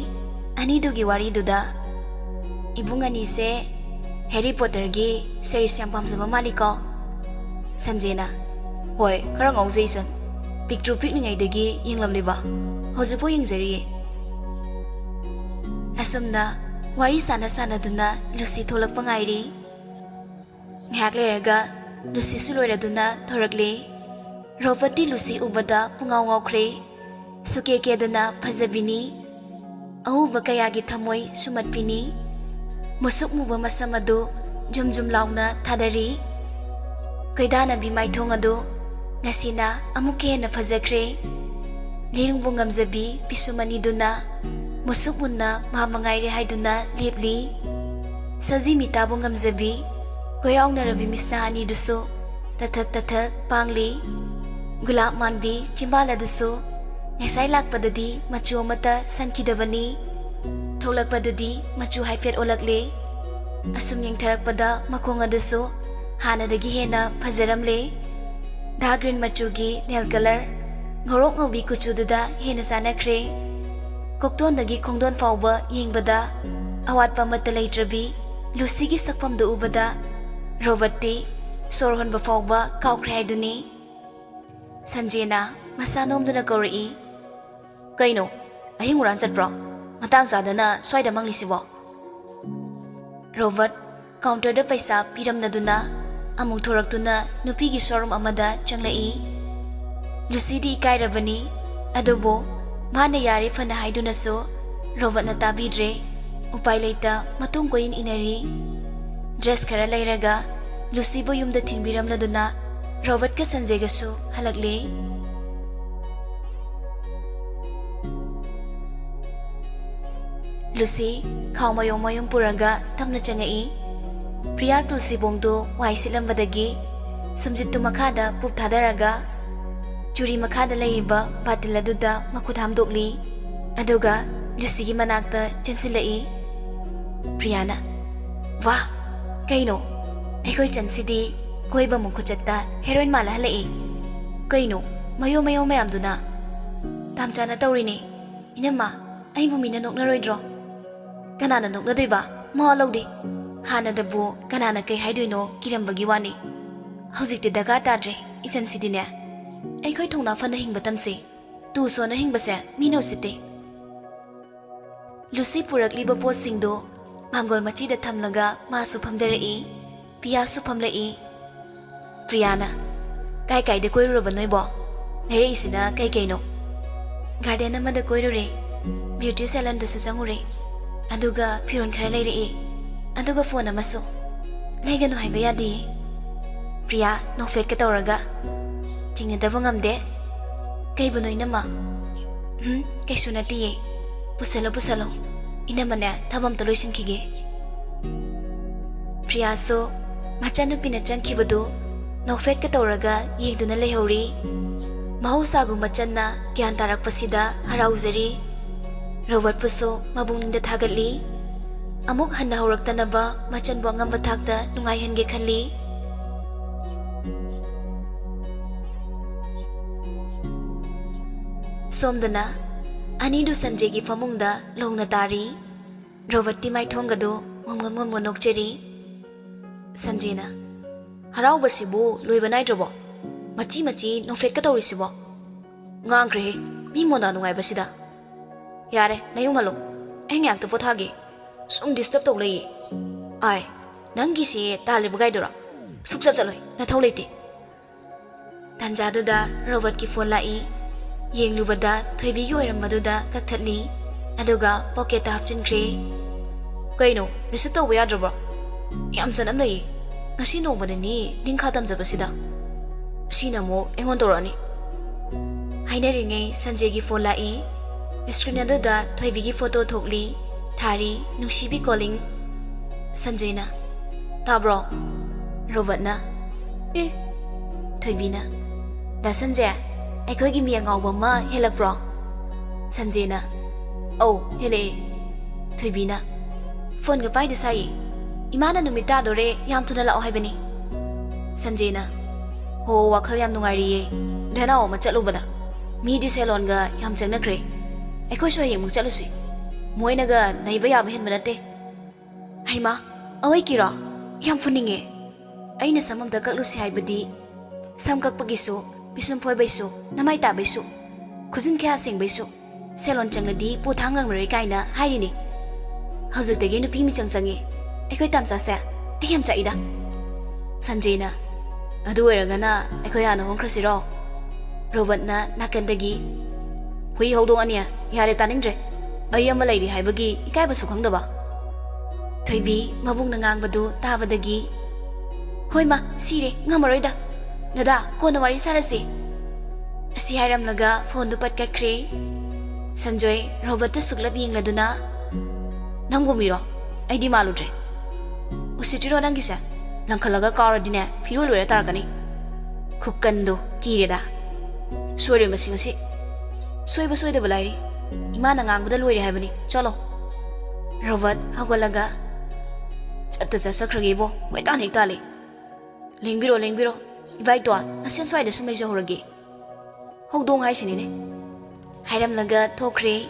ꯑꯅꯤꯗꯨꯒꯤ ꯋꯥꯔꯤꯗꯨꯗ, "ꯏꯕꯨꯡ ꯑꯅꯤꯁꯦ Harry Potterꯒꯤ series ꯌꯥꯝ ꯄꯥꯝꯖꯕ ꯃꯥꯜꯂꯤꯀꯣ?" ꯁꯟꯖꯦꯅ, "ꯍꯣꯏ, ꯈꯔ ꯉꯥꯎꯖꯩ ꯏꯆꯟ꯫ ꯄꯤꯛꯇ꯭ꯔꯨ ꯄꯤꯛꯂꯤꯉꯩꯗꯒꯤ ꯌꯦꯡꯂꯝꯂꯤꯕ, ꯍꯧꯖꯤꯛꯐꯥꯎ ꯌꯦꯡꯖꯔꯤꯌꯦ꯫" ꯑꯁꯨꯝꯅ ꯋꯥꯔꯤ ꯁꯥꯟꯅ ꯁꯥꯟꯅꯗꯨꯅ ꯂꯨꯁꯤ ꯊꯣꯛꯂꯛꯄ ꯉꯥꯏꯔꯤ꯫ ꯉꯥꯏꯍꯥꯛ ꯂꯩꯔꯒ ꯂꯨꯁꯤꯁꯨ ꯂꯣꯏꯔꯗꯨꯅ ꯊꯣꯔꯛꯂꯦ꯫ ꯔꯣꯕꯔꯠꯇꯤ ꯂꯨꯁꯤ ꯎꯕꯗ ꯄꯨꯡꯉꯥꯎ ꯉꯥꯎꯈ꯭ꯔꯦ꯫ ꯁꯨꯀꯦ ꯀꯦꯗꯅ ꯐꯖꯕꯤꯅꯤ꯫ ꯑꯎꯕ ꯀꯌꯥꯒꯤ ꯊꯃꯣꯏ ꯁꯨꯝꯍꯠꯄꯤꯅꯤ꯫ ꯃꯨꯁꯨꯛ ꯃꯨꯕ ꯃꯁꯝ ꯑꯗꯨ ꯖꯨꯝ ꯖꯨꯝ ꯂꯥꯎꯅ ꯊꯥꯗꯔꯤ꯫ ꯀꯣꯏꯗꯥꯅꯕꯤ ꯃꯥꯏꯊꯣꯡ ꯑꯗꯨ ꯉꯁꯤꯅ ꯑꯃꯨꯛꯀ ꯍꯦꯟꯅ ꯐꯖꯈ꯭ꯔꯦ꯫ ꯂꯤꯔꯨꯡꯕꯨ ꯉꯝꯖꯕꯤ ꯄꯤꯁꯨꯝ ꯑꯅꯤꯗꯨꯅ ꯃꯨꯁꯨꯛ ꯃꯨꯟꯅ ꯃꯍꯥꯛ ꯃꯉꯥꯏꯔꯦ ꯍꯥꯏꯗꯨꯅ ꯂꯦꯞꯂꯤ꯫ ꯁꯖꯤ ꯃꯤꯇꯥꯕꯨ ꯉꯝꯖꯕꯤ ꯀꯣꯏꯔꯥꯎꯅꯔꯕꯤ ꯃꯤꯁꯅꯥ ꯑꯅꯤꯗꯨꯁꯨ ꯇꯊꯛ ꯇꯊꯛ ꯄꯥꯡꯂꯤ꯫ ꯒꯨꯂꯥꯞ ꯃꯥꯟꯕꯤ ꯆꯤꯝꯕꯥꯜ ꯑꯗꯨꯁꯨ ꯉꯁꯥꯏ ꯂꯥꯛꯄꯗꯗꯤ ꯃꯆꯨ ꯑꯃꯠꯇ ꯁꯪꯈꯤꯗꯕꯅꯤ꯫ ꯊꯣꯛꯂꯛꯄꯗꯗꯤ ꯃꯆꯨ ꯍꯥꯏꯐꯦꯠ ꯑꯣꯜꯂꯛꯂꯦ꯫ ꯑꯁꯨꯝ ꯌꯦꯡꯊꯔꯛꯄꯗ ꯃꯈꯣꯡ ꯑꯗꯨꯁꯨ ꯍꯥꯟꯅꯗꯒꯤ ꯍꯦꯟꯅ ꯐꯖꯔꯝꯂꯦ꯫ ꯗꯥꯔꯛ ꯒ꯭ꯔꯤꯟ ꯃꯆꯨꯒꯤ ꯅꯦꯜ ꯀꯂꯔ, ꯉꯧꯔꯣꯛ ꯉꯧꯕꯤ ꯀꯨꯆꯨꯗꯨꯗ ꯍꯦꯟꯅ ꯆꯥꯅꯈ꯭ꯔꯦ꯫ ꯀꯣꯛꯇꯣꯟꯗꯒꯤ ꯈꯣꯡꯗꯣꯟ ꯐꯥꯎꯕ ꯌꯦꯡꯕꯗ ꯑꯋꯥꯠꯄ ꯑꯃꯠꯇ ꯂꯩꯇ꯭ꯔꯕꯤ ꯂꯨꯁꯤꯒꯤ ꯁꯛꯐꯝꯗꯨ ꯎꯕꯗ ꯔꯣꯕꯔꯠꯇꯤ ꯁꯣꯔ ꯍꯣꯟꯕ ꯐꯥꯎꯕ ꯀꯥꯎꯈ꯭ꯔꯦ ꯍꯥꯏꯗꯨꯅꯤ꯫ ꯁꯟꯖꯦꯅ ꯃꯁꯥ ꯅꯣꯝꯗꯨꯅ ꯀꯧꯔꯛꯏ, "ꯀꯩꯅꯣ, ꯑꯍꯤꯡ ꯍꯨꯔꯥꯟ ꯆꯠꯄ꯭ꯔꯣ? ꯃꯇꯥꯡ ꯆꯥꯗꯅ ꯁ꯭ꯋꯥꯏꯗ ꯃꯪꯂꯤꯁꯤꯕꯣ?" ꯔꯣꯕꯔꯠ ꯀꯥꯎꯟꯇꯔꯗ ꯄꯩꯁꯥ ꯄꯤꯔꯝꯂꯗꯨꯅ ꯑꯃꯨꯛ ꯊꯣꯔꯛꯇꯨꯅ ꯅꯨꯄꯤꯒꯤ ꯁꯣꯔꯨꯝ ꯑꯃꯗ ꯆꯪꯂꯛꯏ꯫ ꯂꯨꯁꯤꯗꯤ ꯏꯀꯥꯏꯔꯕꯅꯤ, ꯑꯗꯨꯕꯨ ꯃꯥꯅ ꯌꯥꯔꯦ ꯐꯅ ꯍꯥꯏꯗꯨꯅꯁꯨ ꯔꯣꯕꯔꯠꯅ ꯇꯥꯕꯤꯗ꯭ꯔꯦ꯫ ꯎꯄꯥꯏ ꯂꯩꯇ ꯃꯇꯨꯡ ꯀꯣꯏꯏꯟ ꯏꯟꯅꯔꯤ꯫ ꯗ꯭ꯔꯦꯁ ꯈꯔ ꯂꯩꯔꯒ ꯂꯨꯁꯤꯕꯨ ꯌꯨꯝꯗ ꯊꯤꯟꯕꯤꯔꯝꯂꯗꯨꯅ ꯔꯣꯕꯔꯠꯀ ꯁꯟꯖꯦꯒꯁꯨ ꯍꯜꯂꯛꯂꯦ꯫ ꯂꯨꯁꯤ ꯈꯥꯎ ꯃꯌꯣꯝ ꯃꯌꯣꯝ ꯄꯨꯔꯒ ꯇꯞꯅ ꯆꯪꯉꯛꯏ꯫ ꯄ꯭ꯔꯤꯌꯥ ꯇꯨꯜꯁꯤꯕꯣꯡꯗꯨ ꯋꯥꯏ ꯁꯤꯠꯂꯝꯕꯗꯒꯤ ꯁꯨꯝꯖꯤꯠꯇꯨ ꯃꯈꯥꯗ ꯄꯨꯞ ꯊꯥꯗꯔꯒ ꯆꯨꯔꯤ ꯃꯈꯥꯗ ꯂꯩꯔꯤꯕ ꯕꯥꯇꯤꯜ ꯑꯗꯨꯗ ꯃꯈꯨꯠ ꯍꯥꯝꯗꯣꯛꯂꯤ꯫ ꯑꯗꯨꯒ ꯂꯨꯁꯤꯒꯤ ꯃꯅꯥꯛꯇ ꯆꯦꯟꯁꯤꯜꯂꯛꯏ꯫ ꯄ꯭ꯔꯤꯌꯥꯅ, "ꯋꯥ, ꯀꯩꯅꯣ? ꯑꯩꯈꯣꯏ ꯆꯟꯁꯤꯗꯤ ꯀꯣꯏꯕ ꯑꯃꯨꯛ ꯈꯨꯆꯠꯇ ꯍꯦꯔꯣꯏꯟ ꯃꯥꯜꯂ ꯍꯜꯂꯛꯏ꯫ ꯀꯩꯅꯣ ꯃꯌꯣ ꯃꯌꯣ ꯃꯌꯥꯝꯗꯨꯅ?" "ꯇꯥꯝꯆꯥꯅ ꯇꯧꯔꯤꯅꯦ꯫ ꯏꯅꯝꯃ, ꯑꯩꯕꯨ ꯃꯤꯅ ꯅꯣꯛꯅꯔꯣꯏꯗ꯭ꯔꯣ?" "ꯀꯅꯥꯅ ꯅꯣꯛꯅꯗꯣꯏꯕ? ꯃꯋꯥ ꯂꯧꯗꯦ꯫ ꯍꯥꯟꯅꯗꯕꯨ ꯀꯅꯥꯅ ꯀꯩ ꯍꯥꯏꯗꯣꯏꯅꯣ ꯀꯤꯔꯝꯕꯒꯤ ꯋꯥꯅꯤ꯫ ꯍꯧꯖꯤꯛꯇꯤ ꯗꯔꯀꯥꯔ ꯇꯥꯗ꯭ꯔꯦ, ꯏꯆꯟꯁꯤꯗꯤꯅꯦ꯫ ꯑꯩꯈꯣꯏ ꯊꯧꯅꯥ ꯐꯅ ꯍꯤꯡꯕ ꯇꯝꯁꯤ꯫ ꯇꯨ ꯁꯣꯟꯅ ꯍꯤꯡꯕꯁꯦ ꯃꯤꯅ ꯎꯁꯤꯠꯇꯦ꯫ ꯂꯨꯁꯤ ꯄꯨꯔꯛꯂꯤꯕ ꯄꯣꯠꯁꯤꯡꯗꯨ ꯃꯥꯡꯒꯣꯜ ꯃꯆꯤꯗ ꯊꯝꯂꯒ ꯃꯥꯁꯨ ꯐꯝꯊꯔꯛꯏ꯫ ꯄꯤꯌꯥꯁꯨ ꯐꯝꯂꯛꯏ꯫ ꯄ꯭ꯔꯤꯌꯥꯅ, "ꯀꯥꯏ ꯀꯥꯏꯗ ꯀꯣꯏꯔꯨꯔꯕ ꯅꯣꯏꯕꯣ? ꯂꯩꯔꯛꯏꯁꯤꯅ ꯀꯩ ꯀꯩꯅꯣ?" "ꯒꯥꯔꯗꯦꯟ ꯑꯃꯗ ꯀꯣꯏꯔꯨꯔꯦ꯫ ꯕ꯭ꯌꯨꯇꯤ ꯁꯦꯂꯟꯗꯁꯨ ꯆꯪꯉꯨꯔꯦ꯫ ꯑꯗꯨꯒ ꯐꯤꯔꯣꯜ ꯈꯔ ꯂꯩꯔꯛꯏ꯫ ꯑꯗꯨꯒ ꯐꯣꯟ ꯑꯃꯁꯨ꯫" "ꯂꯩꯒꯅꯨ ꯍꯥꯏꯕ ꯌꯥꯗꯦ꯫" ꯄ꯭ꯔꯤꯌꯥ ꯅꯣꯛꯐꯦꯠꯀ ꯇꯧꯔꯒ, "ꯆꯤꯡꯅꯗꯕ ꯉꯝꯗꯦ꯫ ꯀꯩꯕꯨꯅꯣ ꯏꯅꯝꯃ?" "ꯎꯝ, ꯀꯩꯁꯨ ꯅꯠꯇꯤꯌꯦ꯫ ꯄꯨꯁꯜꯂꯣ, ꯄꯨꯁꯜꯂꯣ꯫ ꯏꯅꯝꯃꯅꯦ, ꯊꯕꯛ ꯑꯝꯇ ꯂꯣꯏꯁꯤꯟꯈꯤꯒꯦ꯫" ꯄ꯭ꯔꯤꯌꯥꯁꯨ ꯃꯆꯟꯅꯨꯄꯤꯅ ꯆꯪꯈꯤꯕꯗꯨ ꯅꯣꯛꯐꯦꯠꯀ ꯇꯧꯔꯒ ꯌꯦꯡꯗꯨꯅ ꯂꯩꯍꯧꯔꯤ꯫ ꯃꯍꯧꯁꯥꯒꯨꯝꯕ ꯆꯟꯅ ꯒ꯭ꯌꯥꯟ ꯇꯥꯔꯛꯄꯁꯤꯗ ꯍꯔꯥꯎꯖꯔꯤ꯫ ꯔꯣꯕꯔꯠꯄꯨꯁꯨ ꯃꯕꯨꯛꯅꯤꯡꯗ ꯊꯥꯒꯠꯂꯤ꯫ ꯑꯃꯨꯛ ꯍꯟꯅ ꯍꯧꯔꯛꯇꯅꯕ ꯃꯆꯟꯕꯨ ꯑꯉꯝꯕ ꯊꯥꯛꯇ ꯅꯨꯡꯉꯥꯏꯍꯟꯒꯦ ꯈꯜꯂꯤ꯫ ꯁꯣꯝꯗꯅ ꯑꯅꯤꯗꯨ ꯁꯟꯖꯦꯒꯤ ꯐꯃꯨꯡꯗ ꯂꯣꯡꯅ ꯇꯥꯔꯤ꯫ ꯔꯣꯕꯔꯠꯇꯤ ꯃꯥꯏꯊꯣꯡꯒꯗꯨ ꯃꯨꯟꯃꯨꯟ ꯃꯨꯟꯃꯨꯟ ꯅꯣꯛꯆꯔꯤ꯫ ꯁꯟꯖꯦꯅ, "ꯍꯔꯥꯎꯕꯁꯤꯕꯨ ꯂꯣꯏꯕ ꯅꯥꯏꯗ꯭ꯔꯕꯣ? ꯃꯆꯤ ꯃꯆꯤ ꯅꯣꯛꯐꯦꯠꯀ ꯇꯧꯔꯤꯁꯤꯕꯣ?" "ꯉꯥꯡꯈ꯭ꯔꯦꯍꯦ, ꯃꯤ ꯃꯣꯟꯗꯥ ꯅꯨꯡꯉꯥꯏꯕꯁꯤꯗ꯫" "ꯌꯥꯔꯦ, ꯅꯌꯨꯝ ꯍꯜꯂꯣ꯫ ꯑꯩ ꯉꯥꯏꯍꯥꯛꯇ ꯄꯣꯊꯥꯒꯦ꯫ ꯁꯨꯝ ꯗꯤꯁꯇꯔꯕ ꯇꯧ ꯂꯩꯌꯦ꯫" "ꯑꯥꯏ, ꯅꯪꯒꯤꯁꯦ ꯇꯥꯜꯂꯤꯕ ꯒꯥꯏꯗꯨꯔꯣ? ꯁꯨꯛꯆꯠ ꯆꯠꯂꯣꯏ, ꯅꯊꯧ ꯂꯩꯇꯦ꯫" ꯇꯥꯟꯖꯥꯗꯨꯗ ꯔꯣꯕꯔꯠꯀꯤ ꯐꯣꯟ ꯂꯥꯛꯏ꯫ ꯌꯦꯡꯂꯨꯕꯗ ꯊꯣꯏꯕꯤꯒꯤ ꯑꯣꯏꯔꯝꯕꯗꯨꯗ ꯀꯛꯊꯠꯂꯤ, ꯑꯗꯨꯒ ꯄꯣꯀꯦꯠꯇ ꯍꯥꯞꯆꯤꯟꯈ꯭ꯔꯦ꯫ "ꯀꯩꯅꯣ, ꯔꯤꯁꯤꯞ ꯇꯧꯕ ꯌꯥꯗ꯭ꯔꯕ꯭ꯔꯣ? ꯌꯥꯝ ꯆꯠꯅꯝ ꯂꯩꯌꯦ꯫ ꯉꯁꯤ ꯅꯣꯡꯃꯗꯅꯤ ꯅꯤꯡꯈꯥ ꯇꯝꯖꯕꯁꯤꯗ꯫ ꯁꯤꯅ ꯑꯃꯨꯛ ꯑꯩꯉꯣꯟꯗ ꯇꯧꯔꯛꯑꯅꯤ꯫" ꯍꯥꯏꯅꯔꯤꯉꯩ ꯁꯟꯖꯦꯒꯤ ꯐꯣꯟ ꯂꯥꯛꯏ꯫ ꯁ꯭ꯀ꯭ꯔꯤꯟ ꯑꯗꯨꯗ ꯊꯣꯏꯕꯤꯒꯤ ꯐꯣꯇꯣ ꯊꯣꯛꯂꯤ꯫ ꯊꯥꯔꯤ, "ꯅꯨꯡꯁꯤꯕꯤ ꯀꯣꯂꯤꯡ꯫" ꯁꯟꯖꯦꯅ, "ꯇꯥꯕ꯭ꯔꯣ?" ꯔꯣꯕꯔꯠꯅ, "ꯑꯦ?" ꯊꯣꯏꯕꯤꯅ, "ꯗꯥ ꯁꯟꯖꯦ, ꯑꯩꯈꯣꯏꯒꯤ ꯃꯤ ꯑꯉꯥꯎꯕ ꯑꯃ ꯍꯦꯜꯂꯛꯄ꯭ꯔꯣ?" ꯁꯟꯖꯦꯅ, "ꯑꯧ, ꯍꯦꯜꯂꯛꯑꯦ꯫" ꯊꯣꯏꯕꯤꯅ, "ꯐꯣꯟꯒ ꯄꯥꯏꯗ ꯁꯥꯏꯌꯦ꯫ ꯏꯃꯥꯅ ꯅꯨꯃꯤꯠ ꯇꯥꯗꯣꯔꯦ, ꯌꯥꯝ ꯊꯨꯅ ꯂꯥꯛꯑꯣ ꯍꯥꯏꯕꯅꯤ꯫" ꯁꯟꯖꯦꯅ, "ꯍꯣ, ꯋꯥꯈꯜ ꯌꯥꯝ ꯅꯨꯡꯉꯥꯏꯔꯤꯌꯦ꯫ ꯙꯅꯥꯎ ꯑꯃ ꯆꯠꯂꯨꯕꯗ ꯃꯤꯗꯤ ꯁꯦꯂꯣꯟꯒ ꯌꯥꯝ ꯆꯪꯅꯈ꯭ꯔꯦ꯫ ꯑꯩꯈꯣꯏꯁꯨ ꯍꯌꯦꯡꯃꯨꯛ ꯆꯠꯂꯨꯁꯤ꯫ ꯃꯣꯏꯅꯒ ꯅꯩꯕ ꯌꯥꯕ ꯍꯦꯟꯕ ꯅꯠꯇꯦ꯫" "ꯍꯩꯃꯥ, ꯑꯋꯣꯏꯀꯤꯔꯣ? ꯌꯥꯝ ꯐꯨꯅꯤꯡꯉꯦ꯫" ꯑꯩꯅ ꯁꯝ ꯑꯝꯇ ꯀꯛꯂꯨꯁꯤ ꯍꯥꯏꯕꯗꯤ, ꯁꯝ ꯀꯛꯄꯒꯤꯁꯨ, ꯄꯤꯁꯨꯝ ꯐꯣꯏꯕꯩꯁꯨ, ꯅꯃꯥꯏ ꯇꯥꯕꯩꯁꯨ, ꯈꯨꯖꯤꯟ ꯈꯌꯥ ꯁꯦꯡꯕꯩꯁꯨ, salon ꯆꯪꯂꯗꯤ ꯄꯨ ꯊꯥꯡ ꯉꯝꯃꯔꯣꯏ ꯀꯥꯏꯅ ꯍꯥꯏꯔꯤꯅꯦ꯫ ꯍꯧꯖꯤꯛꯇꯒꯤ ꯅꯨꯄꯤ ꯃꯤꯆꯪ ꯆꯪꯉꯤ꯫ ꯑꯩꯈꯣꯏ ꯇꯥꯝꯆꯥꯁꯦ ꯑꯩ ꯌꯥꯝ ꯆꯥꯛꯏꯗ꯫ ꯁꯟꯖꯦꯅ, "ꯑꯗꯨ ꯑꯣꯏꯔꯒꯅ ꯑꯩꯈꯣꯏ ꯍꯥꯟꯅ ꯍꯣꯡꯈ꯭ꯔꯁꯤꯔꯣ?" ꯔꯣꯕꯔꯠꯅ ꯅꯥꯀꯟꯗꯒꯤ, "ꯍꯨꯏ ꯍꯧꯗꯣꯡ ꯑꯅꯤ, ꯌꯥꯔꯦ, ꯇꯥꯅꯤꯡꯗ꯭ꯔꯦ꯫ ꯑꯩ ꯑꯃ ꯂꯩꯔꯤ ꯍꯥꯏꯕꯒꯤ ꯏꯀꯥꯏꯕꯁꯨ ꯈꯪꯗꯕ?" ꯊꯣꯏꯕꯤ ꯃꯕꯨꯡꯅ ꯉꯥꯡꯕꯗꯨ ꯇꯥꯕꯗꯒꯤ, "ꯍꯣꯏ ꯃꯥ, ꯁꯤꯔꯦ, ꯉꯝꯃꯔꯣꯏꯗ꯫ ꯗꯗꯥ, ꯀꯣꯟꯅ ꯋꯥꯔꯤ ꯁꯥꯔꯁꯤ"꯫ ꯑꯁꯤ ꯍꯥꯏꯔꯝꯂꯒ ꯐꯣꯟꯗꯨ ꯄꯠꯀꯠꯈ꯭ꯔꯦ꯫ ꯁꯟꯖꯣꯏ ꯔꯣꯕꯔꯠꯇ ꯁꯨꯛꯂꯞ ꯌꯦꯡꯂꯗꯨꯅ, "ꯅꯪꯕꯨ ꯃꯤꯔꯣ? ꯑꯩꯗꯤ ꯃꯥꯜꯂꯨꯗ꯭ꯔꯦ꯫ ꯎꯁꯤꯠꯇ꯭ꯔꯤꯔꯣ ꯅꯪꯒꯤꯁꯦ? ꯂꯪꯈꯠꯂꯒ ꯀꯥꯎꯔꯗꯤꯅꯦ, ꯐꯤꯔꯣꯜ ꯂꯣꯏꯔ ꯇꯥꯔꯛꯀꯅꯤ꯫ ꯈꯨꯀꯟꯗꯣ ꯀꯤꯔꯦꯗ꯫ ꯁꯣꯏꯔꯣꯏ ꯃꯁꯤ ꯉꯁꯤ꯫ ꯁꯣꯏꯕ ꯁꯣꯏꯗꯕ ꯂꯥꯏꯔꯤ꯫ ꯏꯃꯥꯅ ꯉꯥꯡꯕꯗ ꯂꯣꯏꯔꯦ ꯍꯥꯏꯕꯅꯤ꯫ ꯆꯠꯂꯣ"꯫ ꯔꯣꯕꯔꯠ ꯍꯧꯒꯠꯂꯒ, "ꯆꯠꯇ ꯆꯠꯆꯈ꯭ꯔꯒꯦꯕꯣ, ꯀꯣꯏꯇꯥꯟ ꯍꯦꯛ ꯇꯥꯜꯂꯤ꯫ ꯂꯦꯡꯕꯤꯔꯣ, ꯂꯦꯡꯕꯤꯔꯣ꯫ ꯏꯕꯥꯏꯇꯣꯟ, ꯅꯁꯦꯟ ꯁ꯭ꯋꯥꯏꯗ ꯁꯨꯝ ꯂꯩꯖꯍꯧꯔꯒꯦ꯫ ꯍꯧꯗꯣꯡ ꯍꯥꯏꯁꯤꯅꯤꯅꯦ"꯫ ꯍꯥꯏꯔꯝꯂꯒ ꯊꯣꯛꯈ꯭ꯔꯦ꯫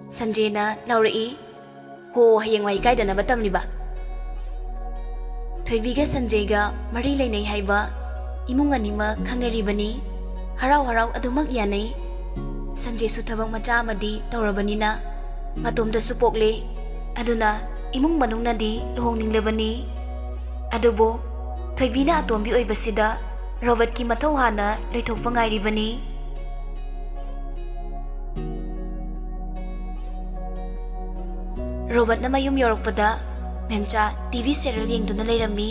ꯁꯟꯖꯦꯅ ꯂꯥꯎꯔꯛꯏ, "ꯍꯣ, ꯍꯌꯦꯡꯋꯥꯏ ꯏꯀꯥꯏꯗꯅꯕ ꯇꯝꯂꯤꯕ"꯫ ꯊꯣꯏꯕꯤꯒ ꯁꯟꯖꯦꯒ ꯃꯔꯤ ꯂꯩꯅꯩ ꯍꯥꯏꯕ ꯏꯃꯨꯡ ꯑꯅꯤꯃꯛ ꯈꯪꯅꯔꯤꯕꯅꯤ꯫ ꯍꯔꯥꯎ ꯍꯔꯥꯎ ꯑꯗꯨꯃꯛ ꯌꯥꯅꯩ꯫ ꯁꯟꯖꯦꯁꯨ ꯊꯕꯛ ꯃꯆꯥ ꯑꯃꯗꯤ ꯇꯧꯔꯕꯅꯤꯅ ꯃꯇꯣꯝꯇꯁꯨ ꯄꯣꯛꯂꯦ꯫ ꯑꯗꯨꯅ ꯏꯃꯨꯡ ꯃꯅꯨꯡꯅꯗꯤ ꯂꯨꯍꯣꯡꯅꯤꯡꯂꯕꯅꯤ꯫ ꯑꯗꯨꯕꯨ ꯊꯣꯏꯕꯤꯅ ꯑꯇꯣꯝꯕꯤ ꯑꯣꯏꯕꯁꯤꯗ ꯔꯣꯕꯔꯠꯀꯤ ꯃꯊꯧ ꯍꯥꯟꯅ ꯂꯣꯏꯊꯣꯛꯄ ꯉꯥꯏꯔꯤꯕꯅꯤ꯫ ꯔꯣꯕꯔꯠꯅ ꯃꯌꯨꯝ ꯌꯧꯔꯛꯄꯗ ꯃꯦꯝꯆꯥ ꯇꯤ ꯚꯤ serial ꯌꯦꯡꯗꯨꯅ ꯂꯩꯔꯝꯃꯤ꯫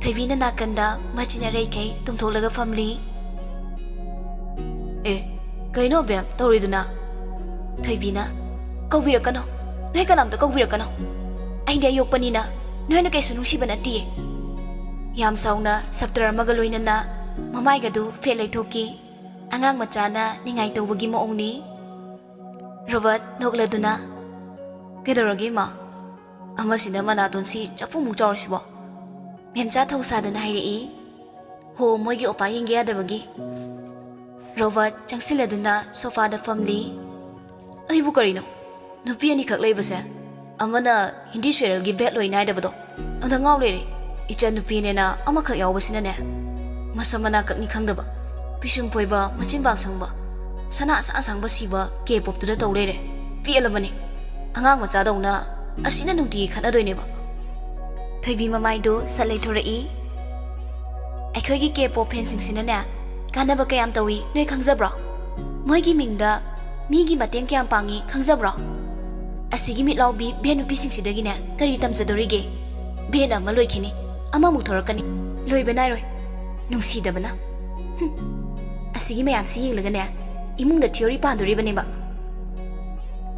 ꯊꯣꯏꯕꯤꯅ ꯅꯥꯀꯟꯗ ꯃꯆꯤꯟ ꯑꯔꯩꯈꯩ ꯇꯨꯝꯊꯣꯛꯂꯒ ꯐꯝꯂꯤ꯫ "ꯑꯦ, ꯀꯩꯅꯣ ꯕꯦꯝ ꯇꯧꯔꯤꯗꯨꯅ?" ꯊꯣꯏꯕꯤꯅ, "ꯀꯧꯕꯤꯔꯛꯀꯅꯣ, ꯅꯣꯏ ꯀꯅꯥꯝꯇ ꯀꯧꯕꯤꯔꯛꯀꯅꯣ꯫ ꯑꯩꯗꯤ ꯑꯌꯣꯛꯄꯅꯤꯅ ꯅꯣꯏꯅ ꯀꯩꯁꯨ ꯅꯨꯡꯁꯤꯕ ꯅꯠꯇꯤꯌꯦ"꯫ ꯌꯥꯝ ꯁꯥꯎꯅ ꯁꯞꯇꯔ ꯑꯃꯒ ꯂꯣꯏꯅꯅ ꯃꯃꯥꯏꯒꯗꯨ ꯐꯦꯠ ꯂꯩꯊꯣꯛꯈꯤ꯫ ꯑꯉꯥꯡ ꯃꯆꯥꯅ ꯅꯤꯡꯉꯥꯏ ꯇꯧꯕꯒꯤ ꯃꯑꯣꯡꯅꯤ꯫ ꯔꯣꯕꯔꯠ ꯅꯣꯛꯂꯗꯨꯅ, "ꯀꯩꯗꯧꯔꯒꯦ ꯏꯃꯥ? ꯑꯃꯁꯤꯅ ꯃꯅꯥꯇꯣꯟꯁꯤ ꯆꯐꯨꯃꯨꯛ ꯆꯥꯎꯔꯤꯁꯤꯕꯣ?" ꯃꯦꯝꯆꯥ ꯊꯧꯁꯥꯗꯅ ꯍꯥꯏꯔꯛꯏ꯫ "ꯍꯣ, ꯃꯣꯏꯒꯤ ꯑꯣꯄꯥ ꯌꯦꯡꯒꯦ ꯌꯥꯗꯕꯒꯤ"꯫ ꯔꯣꯕꯔꯠ ꯆꯪꯁꯤꯜꯂꯗꯨꯅ ꯁꯣꯐꯥꯗ ꯐꯝꯂꯤ꯫ "ꯑꯩꯕꯨ ꯀꯔꯤꯅꯣ? ꯅꯨꯄꯤ ꯑꯅꯤꯈꯛ ꯂꯩꯕꯁꯦ, ꯑꯃꯅ ꯍꯤꯟꯗꯤ serialꯒꯤ ꯚꯦꯠ ꯂꯣꯏ ꯅꯥꯏꯗꯕꯗꯣ, ꯑꯗ ꯉꯥꯎ ꯂꯩꯔꯦ"꯫ ꯏꯆꯟ ꯅꯨꯄꯤꯅꯦꯅ ꯑꯃꯈꯛ ꯌꯥꯎꯕꯁꯤꯅꯅꯦ, ꯃꯁꯝ ꯃꯅꯥ ꯀꯛꯅꯤ ꯈꯪꯗꯕ, ꯄꯤꯁꯨꯝ ꯐꯣꯏꯕ, ꯃꯆꯤꯟ ꯄꯥꯡ ꯁꯪꯕ, ꯁꯅꯥ ꯑꯁꯥ ꯑꯁꯥꯡꯕ ꯁꯤꯕ ꯀꯦ ꯄꯣꯞꯇꯨꯗ ꯇꯧ ꯂꯩꯔꯦ꯫ ꯄꯦꯜꯂꯕꯅꯤ꯫ ꯑꯉꯥꯡ ꯃꯆꯥꯗꯧꯅ ꯑꯁꯤꯅ ꯅꯨꯡꯇꯤꯒꯤ ꯈꯠꯅꯗꯣꯏꯅꯦꯕ꯫ ꯊꯣꯏꯕꯤ ꯃꯃꯥꯏꯗꯨ ꯁꯠ ꯂꯩꯊꯣꯔꯛꯏ꯫ ꯑꯩꯈꯣꯏꯒꯤ ꯀꯦ ꯄꯣꯞ ꯐꯦꯟꯁꯤꯡꯁꯤꯅꯅꯦ, ꯀꯥꯟꯅꯕ ꯀꯌꯥꯝ ꯇꯧꯏ ꯅꯣꯏ ꯈꯪꯖꯕ꯭ꯔꯣ? ꯃꯣꯏꯒꯤ ꯃꯤꯡꯗ ꯃꯤꯒꯤ ꯃꯇꯦꯡ ꯀꯌꯥꯝ ꯄꯥꯡꯏ ꯈꯪꯖꯕ꯭ꯔꯣ? ꯑꯁꯤꯒꯤ ꯃꯤꯠꯂꯥꯎꯕꯤ ꯚꯦꯟ ꯅꯨꯄꯤꯁꯤꯡꯁꯤꯗꯒꯤꯅꯦ ꯀꯔꯤ ꯇꯝꯖꯗꯣꯔꯤꯒꯦ? ꯚꯦꯟ ꯑꯃ ꯂꯣꯏꯈꯤꯅꯤ, ꯑꯃꯃꯨꯛ ꯊꯣꯔꯛꯀꯅꯤ, ꯂꯣꯏꯕ ꯅꯥꯏꯔꯣꯏ꯫ ꯅꯨꯡꯁꯤꯗꯕꯅ꯫ ꯍꯨꯝ꯫ ꯑꯁꯤꯒꯤ ꯃꯌꯥꯝꯁꯤ ꯌꯦꯡꯂꯒꯅꯦ, ꯏꯃꯨꯡꯗ ꯊꯤꯑꯣꯔꯤ ꯄꯥꯟꯗꯣꯔꯤꯕꯅꯦꯕ꯫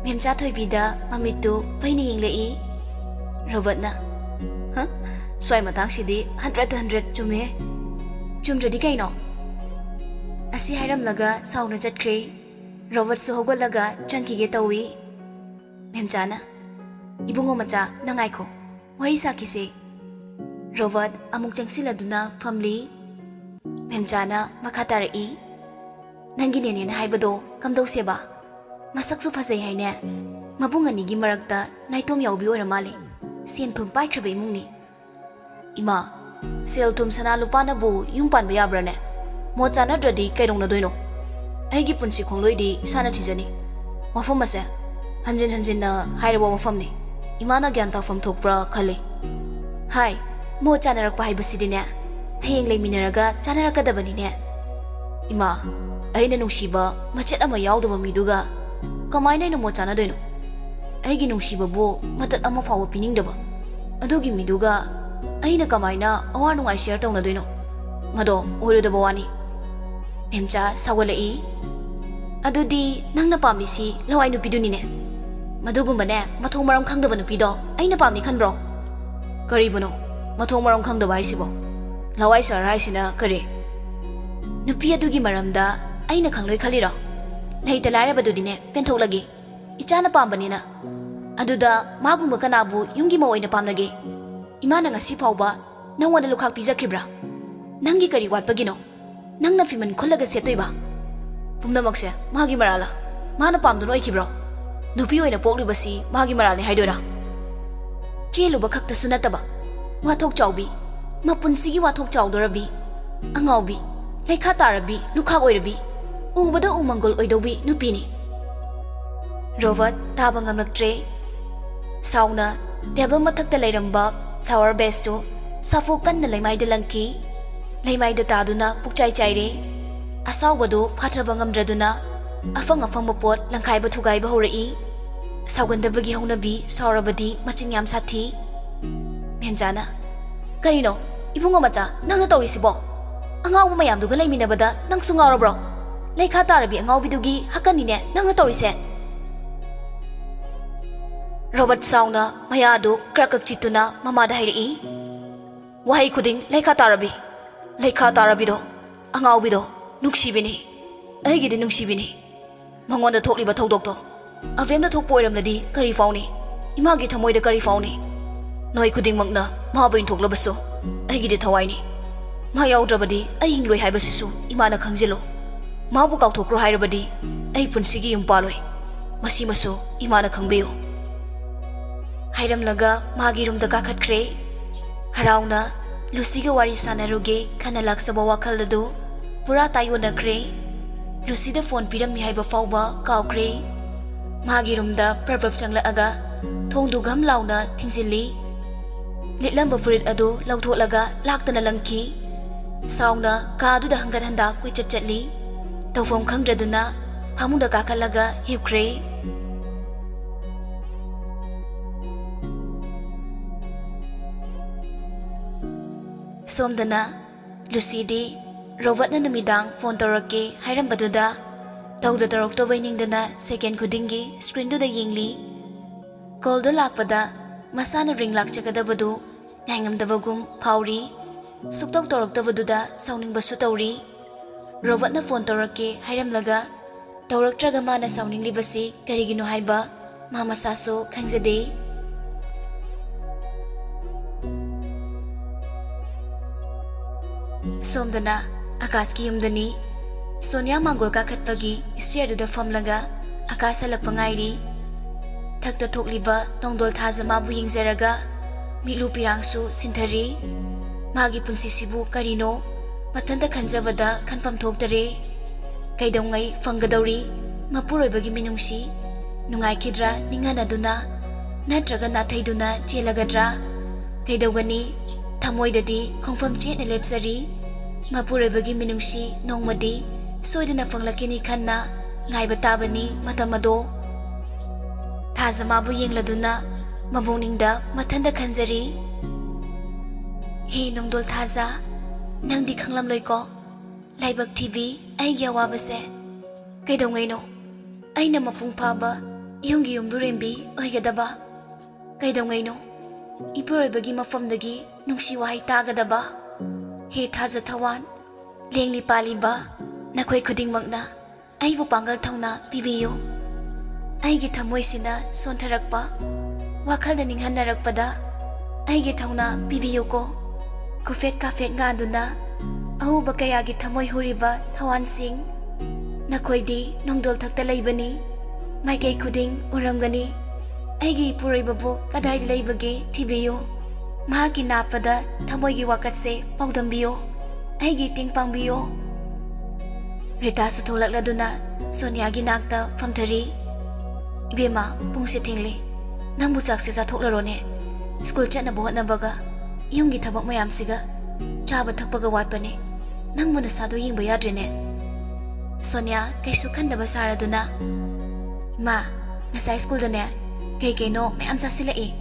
ꯃꯦꯝꯆꯥ ꯊꯣꯏꯕꯤꯗ ꯃꯃꯤꯠꯇꯨ ꯄꯩꯅ ꯌꯦꯡꯂꯛꯏ꯫ ꯔꯣꯕꯔꯠꯅ, "ꯍ? ꯁ꯭ꯋꯥꯏ ꯃꯇꯥꯡꯁꯤꯗꯤ ꯍꯟꯗ꯭ꯔꯦꯠꯇ ꯍꯟꯗ꯭ꯔꯦꯠ ꯆꯨꯝꯃꯦ꯫ ꯆꯨꯝꯗ꯭ꯔꯗꯤ ꯀꯩꯅꯣ?" ꯑꯁꯤ ꯍꯥꯏꯔꯝꯂꯒ ꯁꯥꯎꯅ ꯆꯠꯈ꯭ꯔꯦ꯫ ꯔꯣꯕꯔꯠꯁꯨ ꯍꯧꯒꯠꯂꯒ ꯆꯪꯈꯤꯒꯦ ꯇꯧꯏ꯫ ꯃꯦꯝꯆꯥꯅ, "ꯏꯕꯨꯡꯉꯣ ꯃꯆꯥ, ꯅꯪ ꯉꯥꯏꯈꯣ, ꯋꯥꯔꯤ ꯁꯥꯈꯤꯁꯦ꯫" ꯔꯣꯕꯔꯠ ꯑꯃꯨꯛ ꯆꯪꯁꯤꯜꯂꯗꯨꯅ ꯐꯝꯂꯤ꯫ ꯃꯦꯝꯆꯥꯅ ꯃꯈꯥ ꯇꯥꯔꯛꯏ, "ꯅꯪꯒꯤ ꯅꯦꯅꯦꯅ ꯍꯥꯏꯕꯗꯣ ꯀꯝꯗꯧꯁꯦꯕ? ꯃꯁꯛꯁꯨ ꯐꯖꯩ ꯍꯥꯏꯅꯦ꯫ ꯃꯕꯨꯡ ꯑꯅꯤꯒꯤ ꯃꯔꯛꯇ ꯅꯥꯏꯇꯣꯝ ꯌꯥꯎꯕꯤ ꯑꯣꯏꯔ ꯃꯥꯜꯂꯦ꯫ ꯁꯦꯟ ꯊꯨꯝ ꯄꯥꯏꯈ꯭ꯔꯕ ꯏꯃꯨꯡꯅꯤ꯫" "ꯏꯃꯥ, ꯁꯦꯜ ꯊꯨꯝ ꯁꯅꯥ ꯂꯨꯄꯥꯅꯕꯨ ꯌꯨꯝ ꯄꯥꯟꯕ ꯌꯥꯕ꯭ꯔꯥꯅꯦ? ꯃꯣꯠ ꯆꯥꯅꯗ꯭ꯔꯗꯤ ꯀꯩꯗꯧꯅꯗꯣꯏꯅꯣ? ꯑꯩꯒꯤ ꯄꯨꯟꯁꯤ ꯈꯣꯡꯂꯣꯏꯗꯤ ꯏꯁꯥꯅ ꯊꯤꯖꯅꯤ꯫ ꯋꯥꯐꯝ ꯑꯁꯦ ꯍꯟꯖꯤꯟ ꯍꯟꯖꯤꯟꯅ ꯍꯥꯏꯔꯕ ꯋꯥꯐꯝꯅꯤ꯫ ꯏꯃꯥꯅ ꯒ꯭ꯌꯥꯟ ꯇꯥꯐꯝ ꯊꯣꯛꯄ꯭ꯔꯥ ꯈꯜꯂꯤ꯫" "ꯍꯥꯏ, ꯃꯣꯠ ꯆꯥꯅꯔꯛꯄ ꯍꯥꯏꯕꯁꯤꯗꯤꯅꯦ, ꯍꯌꯦꯡ ꯂꯩꯃꯤꯟꯅꯔꯒ ꯆꯥꯅꯔꯛꯀꯗꯕꯅꯤꯅꯦ꯫" "ꯏꯃꯥ, ꯑꯩꯅ ꯅꯨꯡꯁꯤꯕ ꯃꯆꯦꯠ ꯑꯃ ꯌꯥꯎꯗꯕ ꯃꯤꯗꯨꯒ ꯀꯃꯥꯏꯅ ꯑꯩꯅ ꯃꯣꯠ ꯆꯥꯅꯗꯣꯏꯅꯣ? ꯑꯩꯒꯤ ꯅꯨꯡꯁꯤꯕꯕꯨ ꯃꯇꯠ ꯑꯃ ꯐꯥꯎꯕ ꯄꯤꯅꯤꯡꯗꯕ ꯑꯗꯨꯒꯤ ꯃꯤꯗꯨꯒ ꯑꯩꯅ ꯀꯃꯥꯏꯅ ꯑꯋꯥ ꯅꯨꯡꯉꯥꯏ ꯁꯤꯌꯔ ꯇꯧꯅꯗꯣꯏꯅꯣ? ꯃꯗꯣ ꯑꯣꯏꯔꯣꯏꯗꯕ ꯋꯥꯅꯤ꯫" ꯃꯦꯝꯆꯥ ꯁꯥꯎꯒꯠꯂꯛꯏ꯫ "ꯑꯗꯨꯗꯤ ꯅꯪꯅ ꯄꯥꯝꯂꯤꯁꯤ ꯂꯋꯥꯏ ꯅꯨꯄꯤꯗꯨꯅꯤꯅꯦ꯫ ꯃꯗꯨꯒꯨꯝꯕꯅꯦ, ꯃꯊꯣꯡ ꯃꯔꯝ ꯈꯪꯗꯕ ꯅꯨꯄꯤꯗꯣ ꯑꯩꯅ ꯄꯥꯝꯅꯤ ꯈꯟꯕ꯭ꯔꯣ?" "ꯀꯔꯤꯕꯨꯅꯣ? ꯃꯊꯣꯡ ꯃꯔꯝ ꯈꯪꯗꯕ ꯍꯥꯏꯁꯤꯕꯣ? ꯂꯋꯥꯏ ꯁꯍꯔ ꯍꯥꯏꯁꯤꯅ ꯀꯔꯤ?" "ꯅꯨꯄꯤ ꯑꯗꯨꯒꯤ ꯃꯔꯝꯗ ꯑꯩꯅ ꯈꯪꯂꯣꯏ ꯈꯜꯂꯤꯔꯣ? ꯂꯩꯇ ꯂꯥꯏꯔꯕꯗꯨꯗꯤꯅꯦ, ꯄꯦꯟꯊꯣꯛꯂꯒꯦ꯫ ꯏꯆꯥꯅ ꯄꯥꯝꯕꯅꯤꯅ꯫ ꯑꯗꯨꯗ ꯃꯥꯒꯨꯝꯕ ꯀꯅꯥꯕꯨ ꯌꯨꯝꯒꯤ ꯃꯧ ꯑꯣꯏꯅ ꯄꯥꯝꯅꯒꯦ? ꯏꯃꯥꯅ ꯉꯁꯤ ꯐꯥꯎꯕ ꯅꯪꯉꯣꯟꯗ ꯂꯨꯈꯥꯛ ꯄꯤꯖꯈꯤꯕ꯭ꯔꯥ? ꯅꯪꯒꯤ ꯀꯔꯤ ꯋꯥꯠꯄꯒꯤꯅꯣ? ꯅꯪꯅ ꯐꯤꯃꯟ ꯈꯨꯜꯂꯒ ꯁꯦꯠꯇꯣꯏꯕ? ꯄꯨꯝꯅꯃꯛꯁꯦ ꯃꯥꯒꯤ ꯃꯔꯥꯜꯂ? ꯃꯥꯅ ꯄꯥꯝꯗꯨꯅ ꯑꯣꯏꯈꯤꯕ꯭ꯔꯣ? ꯅꯨꯄꯤ ꯑꯣꯏꯅ ꯄꯣꯛꯂꯤꯕꯁꯤ ꯃꯥꯒꯤ ꯃꯔꯥꯜꯅꯤ ꯍꯥꯏꯗꯣꯏꯔꯥ?" ꯆꯦꯜꯂꯨꯕ ꯈꯛꯇꯁꯨ ꯅꯠꯇꯕ, ꯋꯥꯊꯣꯛ ꯆꯥꯎꯕꯤ, ꯃꯄꯨꯟꯁꯤꯒꯤ ꯋꯥꯊꯣꯛ ꯆꯥꯎꯗꯧꯔꯕꯤ, ꯑꯉꯥꯎꯕꯤ, ꯂꯩꯈꯥ ꯇꯥꯔꯕꯤ, ꯂꯨꯈꯥꯛ ꯑꯣꯏꯔꯕꯤ, ꯎꯕꯗ ꯎꯃꯪꯒꯣꯜ ꯑꯣꯏꯗꯧꯕꯤ ꯅꯨꯄꯤꯅꯤ꯫ ꯔꯣꯕꯔꯠ ꯇꯥꯕ ꯉꯝꯂꯛꯇ꯭ꯔꯦ꯫ ꯁꯥꯎꯅ ꯇꯦꯕꯜ ꯃꯊꯛꯇ ꯂꯩꯔꯝꯕ ꯐ꯭ꯂꯥꯋꯔ ꯚꯦꯁꯇꯨ ꯁꯥꯐꯨ ꯀꯟꯅ ꯂꯩꯃꯥꯏꯗ ꯂꯪꯈꯤ꯫ ꯂꯩꯃꯥꯏꯗ ꯇꯥꯗꯨꯅ ꯄꯨꯛꯆꯥꯏ ꯆꯥꯏꯔꯦ꯫ ꯑꯁꯥꯎꯕꯗꯨ ꯐꯥꯊꯕ ꯉꯝꯗ꯭ꯔꯗꯨꯅ ꯑꯐꯪ ꯑꯐꯪꯕ ꯄꯣꯠ ꯂꯪꯈꯥꯏꯕ ꯊꯨꯒꯥꯏꯕ ꯍꯧꯔꯛꯏ꯫ ꯁꯥꯎꯒꯟꯗꯕꯒꯤ ꯍꯧꯅꯕꯤ ꯁꯥꯎꯔꯕꯗꯤ ꯃꯆꯤꯡ ꯌꯥꯝ ꯁꯥꯊꯤ꯫ ꯃꯦꯟꯖꯥꯅ, "ꯀꯔꯤꯅꯣ, ꯏꯕꯨꯡꯉꯣ ꯃꯆꯥ, ꯅꯪꯅ ꯇꯧꯔꯤꯁꯤꯕꯣ? ꯑꯉꯥꯎꯕ ꯃꯌꯥꯝꯗꯨꯒ ꯂꯩꯃꯤꯟꯅꯕꯗ ꯅꯪꯁꯨ ꯉꯥꯎꯔꯕ꯭ꯔꯣ? ꯂꯩꯈꯥ ꯇꯥꯔꯕꯤ ꯑꯉꯥꯎꯕꯤꯗꯨꯒꯤ ꯍꯛꯀꯅꯤꯅꯦ ꯅꯪꯅ ꯇꯧꯔꯤꯁꯦ?" ꯔꯣꯕꯔꯠ ꯁꯥꯎꯅ ꯃꯌꯥꯗꯨ ꯀ꯭ꯔꯛ ꯀ꯭ꯔꯛ ꯆꯤꯠꯇꯨꯅ ꯃꯃꯥꯗ ꯍꯥꯏꯔꯛꯏ, "ꯋꯥꯍꯩ ꯈꯨꯗꯤꯡ ꯂꯩꯈꯥ ꯇꯥꯔꯕꯤ꯫ ꯂꯩꯈꯥ ꯇꯥꯔꯕꯤꯗꯣ, ꯑꯉꯥꯎꯕꯤꯗꯣ, ꯅꯨꯡꯁꯤꯕꯤꯅꯤ꯫ ꯑꯩꯒꯤꯗꯤ ꯅꯨꯡꯁꯤꯕꯤꯅꯤ꯫ ꯃꯉꯣꯟꯗ ꯊꯣꯛꯂꯤꯕ ꯊꯧꯗꯣꯛꯇꯣ ꯑꯕꯦꯝꯗ ꯊꯣꯛꯄ ꯑꯣꯏꯔꯝꯂꯗꯤ ꯀꯔꯤ ꯐꯥꯎꯅꯤ? ꯏꯃꯥꯒꯤ ꯊꯃꯣꯏꯗ ꯀꯔꯤ ꯐꯥꯎꯅꯤ? ꯅꯣꯏ ꯈꯨꯗꯤꯡꯃꯛꯅ ꯃꯥꯕꯨ ꯏꯟꯊꯣꯛꯂꯕꯁꯨ ꯑꯩꯒꯤꯗꯤ ꯊꯋꯥꯏꯅꯤ꯫ ꯃꯥ ꯌꯥꯎꯗ꯭ꯔꯕꯗꯤ ꯑꯩ ꯍꯤꯡꯂꯣꯏ ꯍꯥꯏꯕꯁꯤꯁꯨ ꯏꯃꯥꯅ ꯈꯪꯖꯤꯜꯂꯨ꯫ ꯃꯥꯕꯨ ꯀꯥꯎꯊꯣꯛꯈ꯭ꯔꯣ ꯍꯥꯏꯔꯕꯗꯤ ꯑꯩ ꯄꯨꯟꯁꯤꯒꯤ ꯌꯨꯝ ꯄꯥꯜꯂꯣꯏ꯫ ꯃꯁꯤꯃꯁꯨ ꯏꯃꯥꯅ ꯈꯪꯕꯤꯌꯨ꯫" ꯍꯥꯏꯔꯝꯂꯒ ꯃꯥꯒꯤ ꯔꯨꯝꯗ ꯀꯥꯈꯠꯈ꯭ꯔꯦ꯫ ꯍꯔꯥꯎꯅ ꯂꯨꯁꯤꯒ ꯋꯥꯔꯤ ꯁꯥꯟꯅꯔꯨꯒꯦ ꯈꯟꯅ ꯂꯥꯛꯆꯕ ꯋꯥꯈꯜ ꯑꯗꯨ ꯄꯨꯔꯥ ꯇꯥꯏꯑꯣꯟꯅꯈ꯭ꯔꯦ꯫ ꯂꯨꯁꯤꯗ ꯐꯣꯟ ꯄꯤꯔꯝꯃꯤ ꯍꯥꯏꯕ ꯐꯥꯎꯕ ꯀꯥꯎꯈ꯭ꯔꯦ꯫ ꯃꯥꯒꯤ ꯔꯨꯝꯗ ꯄ꯭ꯔꯞ ꯄ꯭ꯔꯞ ꯆꯪꯂꯛꯑꯒ ꯊꯣꯡꯗꯨ ꯘꯝ ꯂꯥꯎꯅ ꯊꯤꯡꯖꯤꯜꯂꯤ꯫ ꯂꯤꯠꯂꯝꯕ ꯐꯨꯔꯤꯠ ꯑꯗꯨ ꯂꯧꯊꯣꯛꯂꯒ ꯂꯥꯛꯇꯅ ꯂꯪꯈꯤ꯫ ꯁꯥꯎꯅ ꯀꯥꯗꯨꯗ ꯍꯪꯒꯠ ꯍꯟꯗꯥ ꯀꯣꯏꯆꯠ ꯆꯠꯂꯤ꯫ ꯇꯧꯐꯝ ꯈꯪꯗ꯭ꯔꯗꯨꯅ ꯐꯃꯨꯡꯗ ꯀꯥꯈꯠꯂꯒ ꯍꯤꯞꯈ꯭ꯔꯦ꯫ ꯁꯣꯝꯗꯅ ꯂꯨꯁꯤꯗꯤ ꯔꯣꯕꯔꯠꯅ ꯅꯨꯃꯤꯗꯥꯡ ꯐꯣꯟ ꯇꯧꯔꯛꯀꯦ ꯍꯥꯏꯔꯝꯕꯗꯨꯗ ꯇꯧꯗ ꯇꯧꯔꯛꯇꯕꯩ ꯅꯤꯡꯗꯅ ꯁꯦꯀꯦꯟ ꯈꯨꯗꯤꯡꯒꯤ ꯁ꯭ꯀ꯭ꯔꯤꯟꯗꯨꯗ ꯌꯦꯡꯂꯤ꯫ ꯀꯣꯜꯗꯨ ꯂꯥꯛꯄꯗ ꯃꯁꯥꯅ ꯔꯤꯡ ꯂꯥꯛꯆꯒꯗꯕꯗꯨ ꯉꯥꯏꯉꯝꯗꯕꯒꯨꯝ ꯐꯥꯎꯔꯤ꯫ ꯁꯨꯛꯇꯧ ꯇꯧꯔꯛꯇꯕꯗꯨꯗ ꯁꯥꯎꯅꯤꯡꯕꯁꯨ ꯇꯧꯔꯤ꯫ ꯔꯣꯕꯔꯠꯅ ꯐꯣꯟ ꯇꯧꯔꯛꯀꯦ ꯍꯥꯏꯔꯝꯂꯒ ꯇꯧꯔꯛꯇ꯭ꯔꯒ ꯃꯥꯅ ꯁꯥꯎꯅꯤꯡꯂꯤꯕꯁꯤ ꯀꯔꯤꯒꯤꯅꯣ ꯍꯥꯏꯕ ꯃꯥ ꯃꯁꯥꯁꯨ ꯈꯪꯖꯗꯦ꯫ ꯁꯣꯝꯗꯅ ꯑꯀꯥꯁꯀꯤ ꯌꯨꯝꯗꯅꯤ꯫ ꯁꯣꯅꯤꯌꯥ ꯃꯥꯡꯒꯣꯜ ꯀꯥꯈꯠꯄꯒꯤ ꯁ꯭ꯇꯦꯌꯔꯗꯨꯗ ꯐꯝꯂꯒ ꯑꯀꯥꯁ ꯍꯜꯂꯛꯄ ꯉꯥꯏꯔꯤ꯫ ꯊꯛꯇ ꯊꯣꯛꯂꯤꯕ ꯅꯣꯡꯗꯣꯜ ꯊꯥꯖ ꯃꯥꯕꯨ ꯌꯦꯡꯖꯔꯒ ꯃꯤꯠꯂꯨ ꯄꯤꯔꯥꯡꯁꯨ ꯁꯤꯟꯊꯔꯤ꯫ ꯃꯥꯒꯤ ꯄꯨꯟꯁꯤꯁꯤꯕꯨ ꯀꯔꯤꯅꯣ? ꯃꯊꯟꯇ ꯈꯟꯖꯕꯗ ꯈꯟꯐꯝ ꯊꯣꯛꯇꯔꯦ꯫ ꯀꯩꯗꯧꯉꯩ ꯐꯪꯒꯗꯧꯔꯤ ꯃꯄꯨꯔꯣꯏꯕꯒꯤ ꯃꯤꯅꯨꯡꯁꯤ? ꯅꯨꯡꯉꯥꯏꯈꯤꯗ꯭ꯔꯥ ꯅꯤꯡꯍꯟꯅꯗꯨꯅ? ꯅꯠꯇ꯭ꯔꯒ ꯅꯥꯊꯩꯗꯨꯅ ꯆꯦꯜꯂꯒꯗ꯭ꯔꯥ? ꯀꯩꯗꯧꯒꯅꯤ? ꯊꯃꯣꯏꯗꯗꯤ ꯈꯣꯡꯐꯝ ꯆꯦꯠꯅ ꯂꯦꯞꯆꯔꯤ꯫ ꯃꯄꯨꯔꯣꯏꯕꯒꯤ ꯃꯤꯅꯨꯡꯁꯤ ꯅꯣꯡꯃꯗꯤ ꯁꯣꯏꯗꯅ ꯐꯪꯂꯛꯈꯤꯅꯤ ꯈꯟꯅ ꯉꯥꯏꯕ ꯇꯥꯕꯅꯤ ꯃꯇꯝ ꯑꯗꯣ꯫ ꯊꯥꯖ ꯃꯥꯕꯨ ꯌꯦꯡꯂꯗꯨꯅ ꯃꯕꯨꯛꯅꯤꯡꯗ ꯃꯊꯟꯇ ꯈꯟꯖꯔꯤ꯫ ꯍꯦ ꯅꯣꯡꯗꯣꯜ ꯊꯥꯖ, ꯅꯪꯗꯤ ꯈꯪꯂꯝꯂꯣꯏꯀꯣ ꯂꯥꯏꯕꯛ ꯊꯤꯕꯤ ꯑꯩꯒꯤ ꯑꯋꯥꯕꯁꯦ꯫ ꯀꯩꯗꯧꯉꯩꯅꯣ ꯑꯩꯅ ꯃꯄꯨꯡ ꯐꯥꯕ ꯌꯨꯝꯒꯤ ꯌꯨꯝꯕꯨꯔꯦꯝꯕꯤ ꯑꯣꯏꯒꯗꯕ? ꯀꯩꯗꯧꯉꯩꯅꯣ ꯏꯄꯨꯔꯣꯏꯕꯒꯤ ꯃꯐꯝꯗꯒꯤ ꯅꯨꯡꯁꯤ ꯋꯥꯍꯩ ꯇꯥꯒꯗꯕ? ꯍꯦ ꯊꯥꯖ ꯊꯋꯥꯟ, ꯂꯦꯡꯂꯤ ꯄꯥꯜꯂꯤꯕ ꯅꯈꯣꯏ ꯈꯨꯗꯤꯡꯃꯛꯅ ꯑꯩꯕꯨ ꯄꯥꯡꯒꯜ ꯊꯧꯅꯥ ꯄꯤꯕꯤꯌꯨ꯫ ꯑꯩꯒꯤ ꯊꯃꯣꯏꯁꯤꯅ ꯁꯣꯟꯊꯔꯛꯄ, ꯋꯥꯈꯜꯅ ꯅꯤꯡꯍꯟꯅꯔꯛꯄꯗ ꯑꯩꯒꯤ ꯊꯧꯅꯥ ꯄꯤꯕꯤꯌꯨꯀꯣ꯫ ꯈꯨꯐꯦꯠ ꯀꯥꯐꯦꯠ ꯉꯥꯟꯗꯨꯅ ꯑꯍꯨꯕ ꯀꯌꯥꯒꯤ ꯊꯃꯣꯏ ꯍꯨꯔꯤꯕ ꯊꯋꯥꯟꯁꯤꯡ, ꯅꯈꯣꯏꯗꯤ ꯅꯣꯡꯗꯣꯜ ꯊꯛꯇ ꯂꯩꯕꯅꯤ꯫ ꯃꯥꯏꯀꯩ ꯈꯨꯗꯤꯡ ꯎꯔꯝꯒꯅꯤ꯫ ꯑꯩꯒꯤ ꯏꯄꯨꯔꯣꯏꯕꯕꯨ ꯀꯗꯥꯏꯗ ꯂꯩꯕꯒꯦ ꯊꯤꯕꯤꯌꯨ꯫ ꯃꯍꯥꯛꯀꯤ ꯅꯥꯞꯄꯗ ꯊꯃꯣꯏꯒꯤ ꯋꯥꯀꯠꯁꯦ ꯄꯥꯎꯗꯝꯕꯤꯌꯨ꯫ ꯑꯩꯒꯤ ꯏꯇꯦꯡ ꯄꯥꯡꯕꯤꯌꯨ꯫ ꯔꯤꯇꯥꯁꯨ ꯊꯣꯛꯂꯛꯂꯗꯨꯅ ꯁꯣꯅꯤꯌꯥꯒꯤ ꯅꯥꯛꯇ ꯐꯝꯊꯔꯤ꯫ "ꯏꯕꯦꯝꯃ, ꯄꯨꯡꯁꯦ ꯊꯦꯡꯂꯦ꯫ ꯅꯪꯕꯨ ꯆꯥꯛꯁꯦ ꯆꯥꯊꯣꯛꯂꯔꯣꯅꯦ꯫ ꯁ꯭ꯀꯨꯜ ꯆꯠꯅꯕ ꯍꯣꯠꯅꯕꯒ ꯌꯨꯝꯒꯤ ꯊꯕꯛ ꯃꯌꯥꯝꯁꯤꯒ ꯆꯥꯕ ꯊꯛꯄꯒ ꯋꯥꯠꯄꯅꯦ꯫ ꯅꯪꯕꯨ ꯅꯁꯥꯗꯣ ꯌꯦꯡꯕ ꯌꯥꯗ꯭ꯔꯦꯅꯦ꯫" ꯁꯣꯅꯤꯌꯥ ꯀꯩꯁꯨ ꯈꯟꯗꯕ ꯁꯥꯔꯗꯨꯅ, "ꯏꯃꯥ, ꯉꯁꯥꯏ ꯁ꯭ꯀꯨꯜꯗꯅꯦ ꯀꯩ ꯀꯩꯅꯣ ꯃꯌꯥꯝ ꯆꯥꯁꯤꯜꯂꯛꯏ,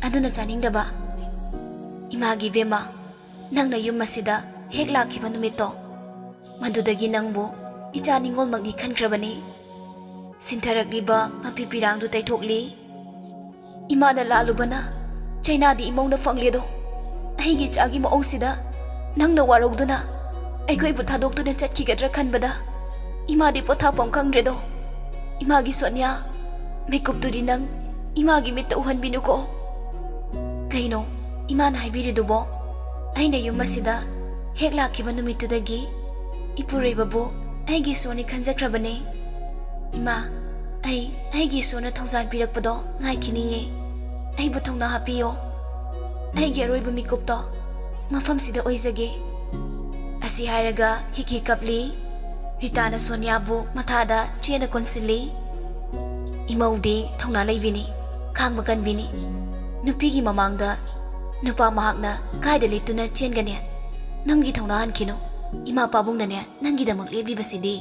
ꯑꯗꯨꯅ ꯆꯥꯅꯤꯡꯗꯕ꯫" "ꯏꯃꯥꯒꯤ ꯏꯕꯦꯝꯃ, ꯅꯪꯅ ꯌꯨꯝ ꯑꯁꯤꯗ ꯍꯦꯛ ꯂꯥꯛꯈꯤꯕ ꯅꯨꯃꯤꯠꯇꯣ, ꯃꯗꯨꯗꯒꯤ ꯅꯪꯕꯨ ꯏꯆꯥ ꯅꯤꯡꯉꯣꯜꯃꯛꯅꯤ ꯈꯟꯈ꯭ꯔꯕꯅꯤ꯫" ꯁꯤꯟꯊꯔꯛꯂꯤꯕ ꯃꯄꯤ ꯄꯤꯔꯥꯡꯗꯨ ꯇꯩꯊꯣꯛꯂꯤ꯫ "ꯏꯃꯥꯅ ꯂꯥꯜꯂꯨꯕꯅ ꯆꯩꯅꯥꯗꯤ ꯏꯃꯧꯅ ꯐꯪꯂꯦꯗꯣ꯫ ꯑꯩꯒꯤ ꯏꯆꯥꯒꯤ ꯃꯑꯣꯡꯁꯤꯗ ꯅꯪꯅ ꯋꯥꯔꯧꯗꯨꯅ ꯑꯩꯈꯣꯏꯕꯨ ꯊꯥꯗꯣꯛꯇꯨꯅ ꯆꯠꯈꯤꯒꯗ꯭ꯔꯥ ꯈꯟꯕꯗ ꯏꯃꯥꯗꯤ ꯄꯣꯊꯥꯐꯝ ꯈꯪꯗ꯭ꯔꯦꯗꯣ꯫ ꯏꯃꯥꯒꯤ ꯁꯣꯅꯤꯌꯥ, ꯃꯤꯀꯨꯞꯇꯨꯗꯤ ꯅꯪ ꯏꯃꯥꯒꯤ ꯃꯤꯠꯇ ꯎꯍꯟꯕꯤꯅꯨꯀꯣ꯫" "ꯀꯩꯅꯣ ꯏꯃꯥꯅ ꯍꯥꯏꯕꯤꯔꯤꯗꯨꯕꯣ? ꯑꯩꯅ ꯌꯨꯝ ꯑꯁꯤꯗ ꯍꯦꯛ ꯂꯥꯛꯈꯤꯕ ꯅꯨꯃꯤꯠꯇꯨꯗꯒꯤ ꯏꯄꯨꯔꯣꯏꯕꯕꯨ ꯑꯩꯒꯤ ꯏꯁꯣꯔꯅꯤ ꯈꯟꯖꯈ꯭ꯔꯕꯅꯦ꯫ ꯏꯃꯥ, ꯑꯩ ꯑꯩꯒꯤ ꯏꯁꯣꯔꯅ ꯊꯧꯖꯥꯜ ꯄꯤꯔꯛꯄꯗꯣ ꯉꯥꯏꯈꯤꯅꯤꯌꯦ꯫ ꯑꯩꯕꯨ ꯊꯧꯅꯥ ꯍꯥꯞꯄꯤꯌꯣ꯫" ꯑꯩꯒꯤ ꯑꯔꯣꯏꯕ ꯃꯤꯀꯨꯞꯇꯣ ꯃꯐꯝꯁꯤꯗ ꯑꯣꯏꯖꯒꯦ꯫ ꯑꯁꯤ ꯍꯥꯏꯔꯒ ꯍꯤꯛ ꯍꯤꯛ ꯀꯞꯂꯤ꯫ ꯔꯤꯇꯥꯅ ꯁꯣꯅꯤꯌꯥꯕꯨ ꯃꯊꯥꯗ ꯆꯦꯅ ꯀꯣꯟꯁꯤꯜꯂꯤ꯫ ꯏꯃꯧꯗꯤ ꯊꯧꯅꯥ ꯂꯩꯕꯤꯅꯤ, ꯈꯥꯡꯕ ꯀꯟꯕꯤꯅꯤ꯫ ꯅꯨꯄꯤꯒꯤ ꯃꯃꯥꯡꯗ ꯅꯨꯄꯥ ꯃꯍꯥꯛꯅ ꯀꯥꯏꯗ ꯂꯤꯠꯇꯨꯅ ꯆꯦꯟꯒꯅꯤ? ꯅꯪꯒꯤ ꯊꯧꯅꯥ ꯍꯟꯈꯤꯅꯨ꯫ ꯏꯃꯥ ꯄꯥꯕꯨꯡꯅꯅꯦ ꯅꯪꯒꯤꯗꯃꯛ ꯂꯦꯞꯂꯤꯕꯁꯤꯗꯤ꯫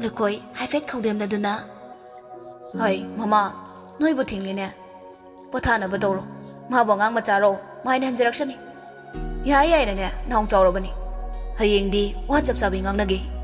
ꯂꯨꯈꯣꯏ ꯍꯥꯏꯐꯦꯠ ꯈꯧꯗꯦꯝꯅꯗꯨꯅ, "ꯍꯩ, ꯃꯃꯥ, ꯅꯣꯏꯕꯨ ꯊꯤꯡꯂꯤꯅꯦ꯫ ꯄꯣꯊꯥꯅꯕ ꯇꯧꯔꯣ꯫ ꯃꯥꯕꯨ ꯑꯉꯥꯡ ꯃꯆꯥꯔꯣ? ꯃꯥꯏꯅ ꯍꯟꯖꯔꯛꯁꯅꯤ꯫ ꯌꯥꯏ ꯌꯥꯏꯅꯅꯦ, ꯅꯥꯎ ꯆꯥꯎꯔꯕꯅꯤ꯫ ꯍꯌꯦꯡꯗꯤ ꯋꯥ ꯆꯞ ꯆꯥꯕꯤ ꯉꯥꯡꯅꯒꯦ꯫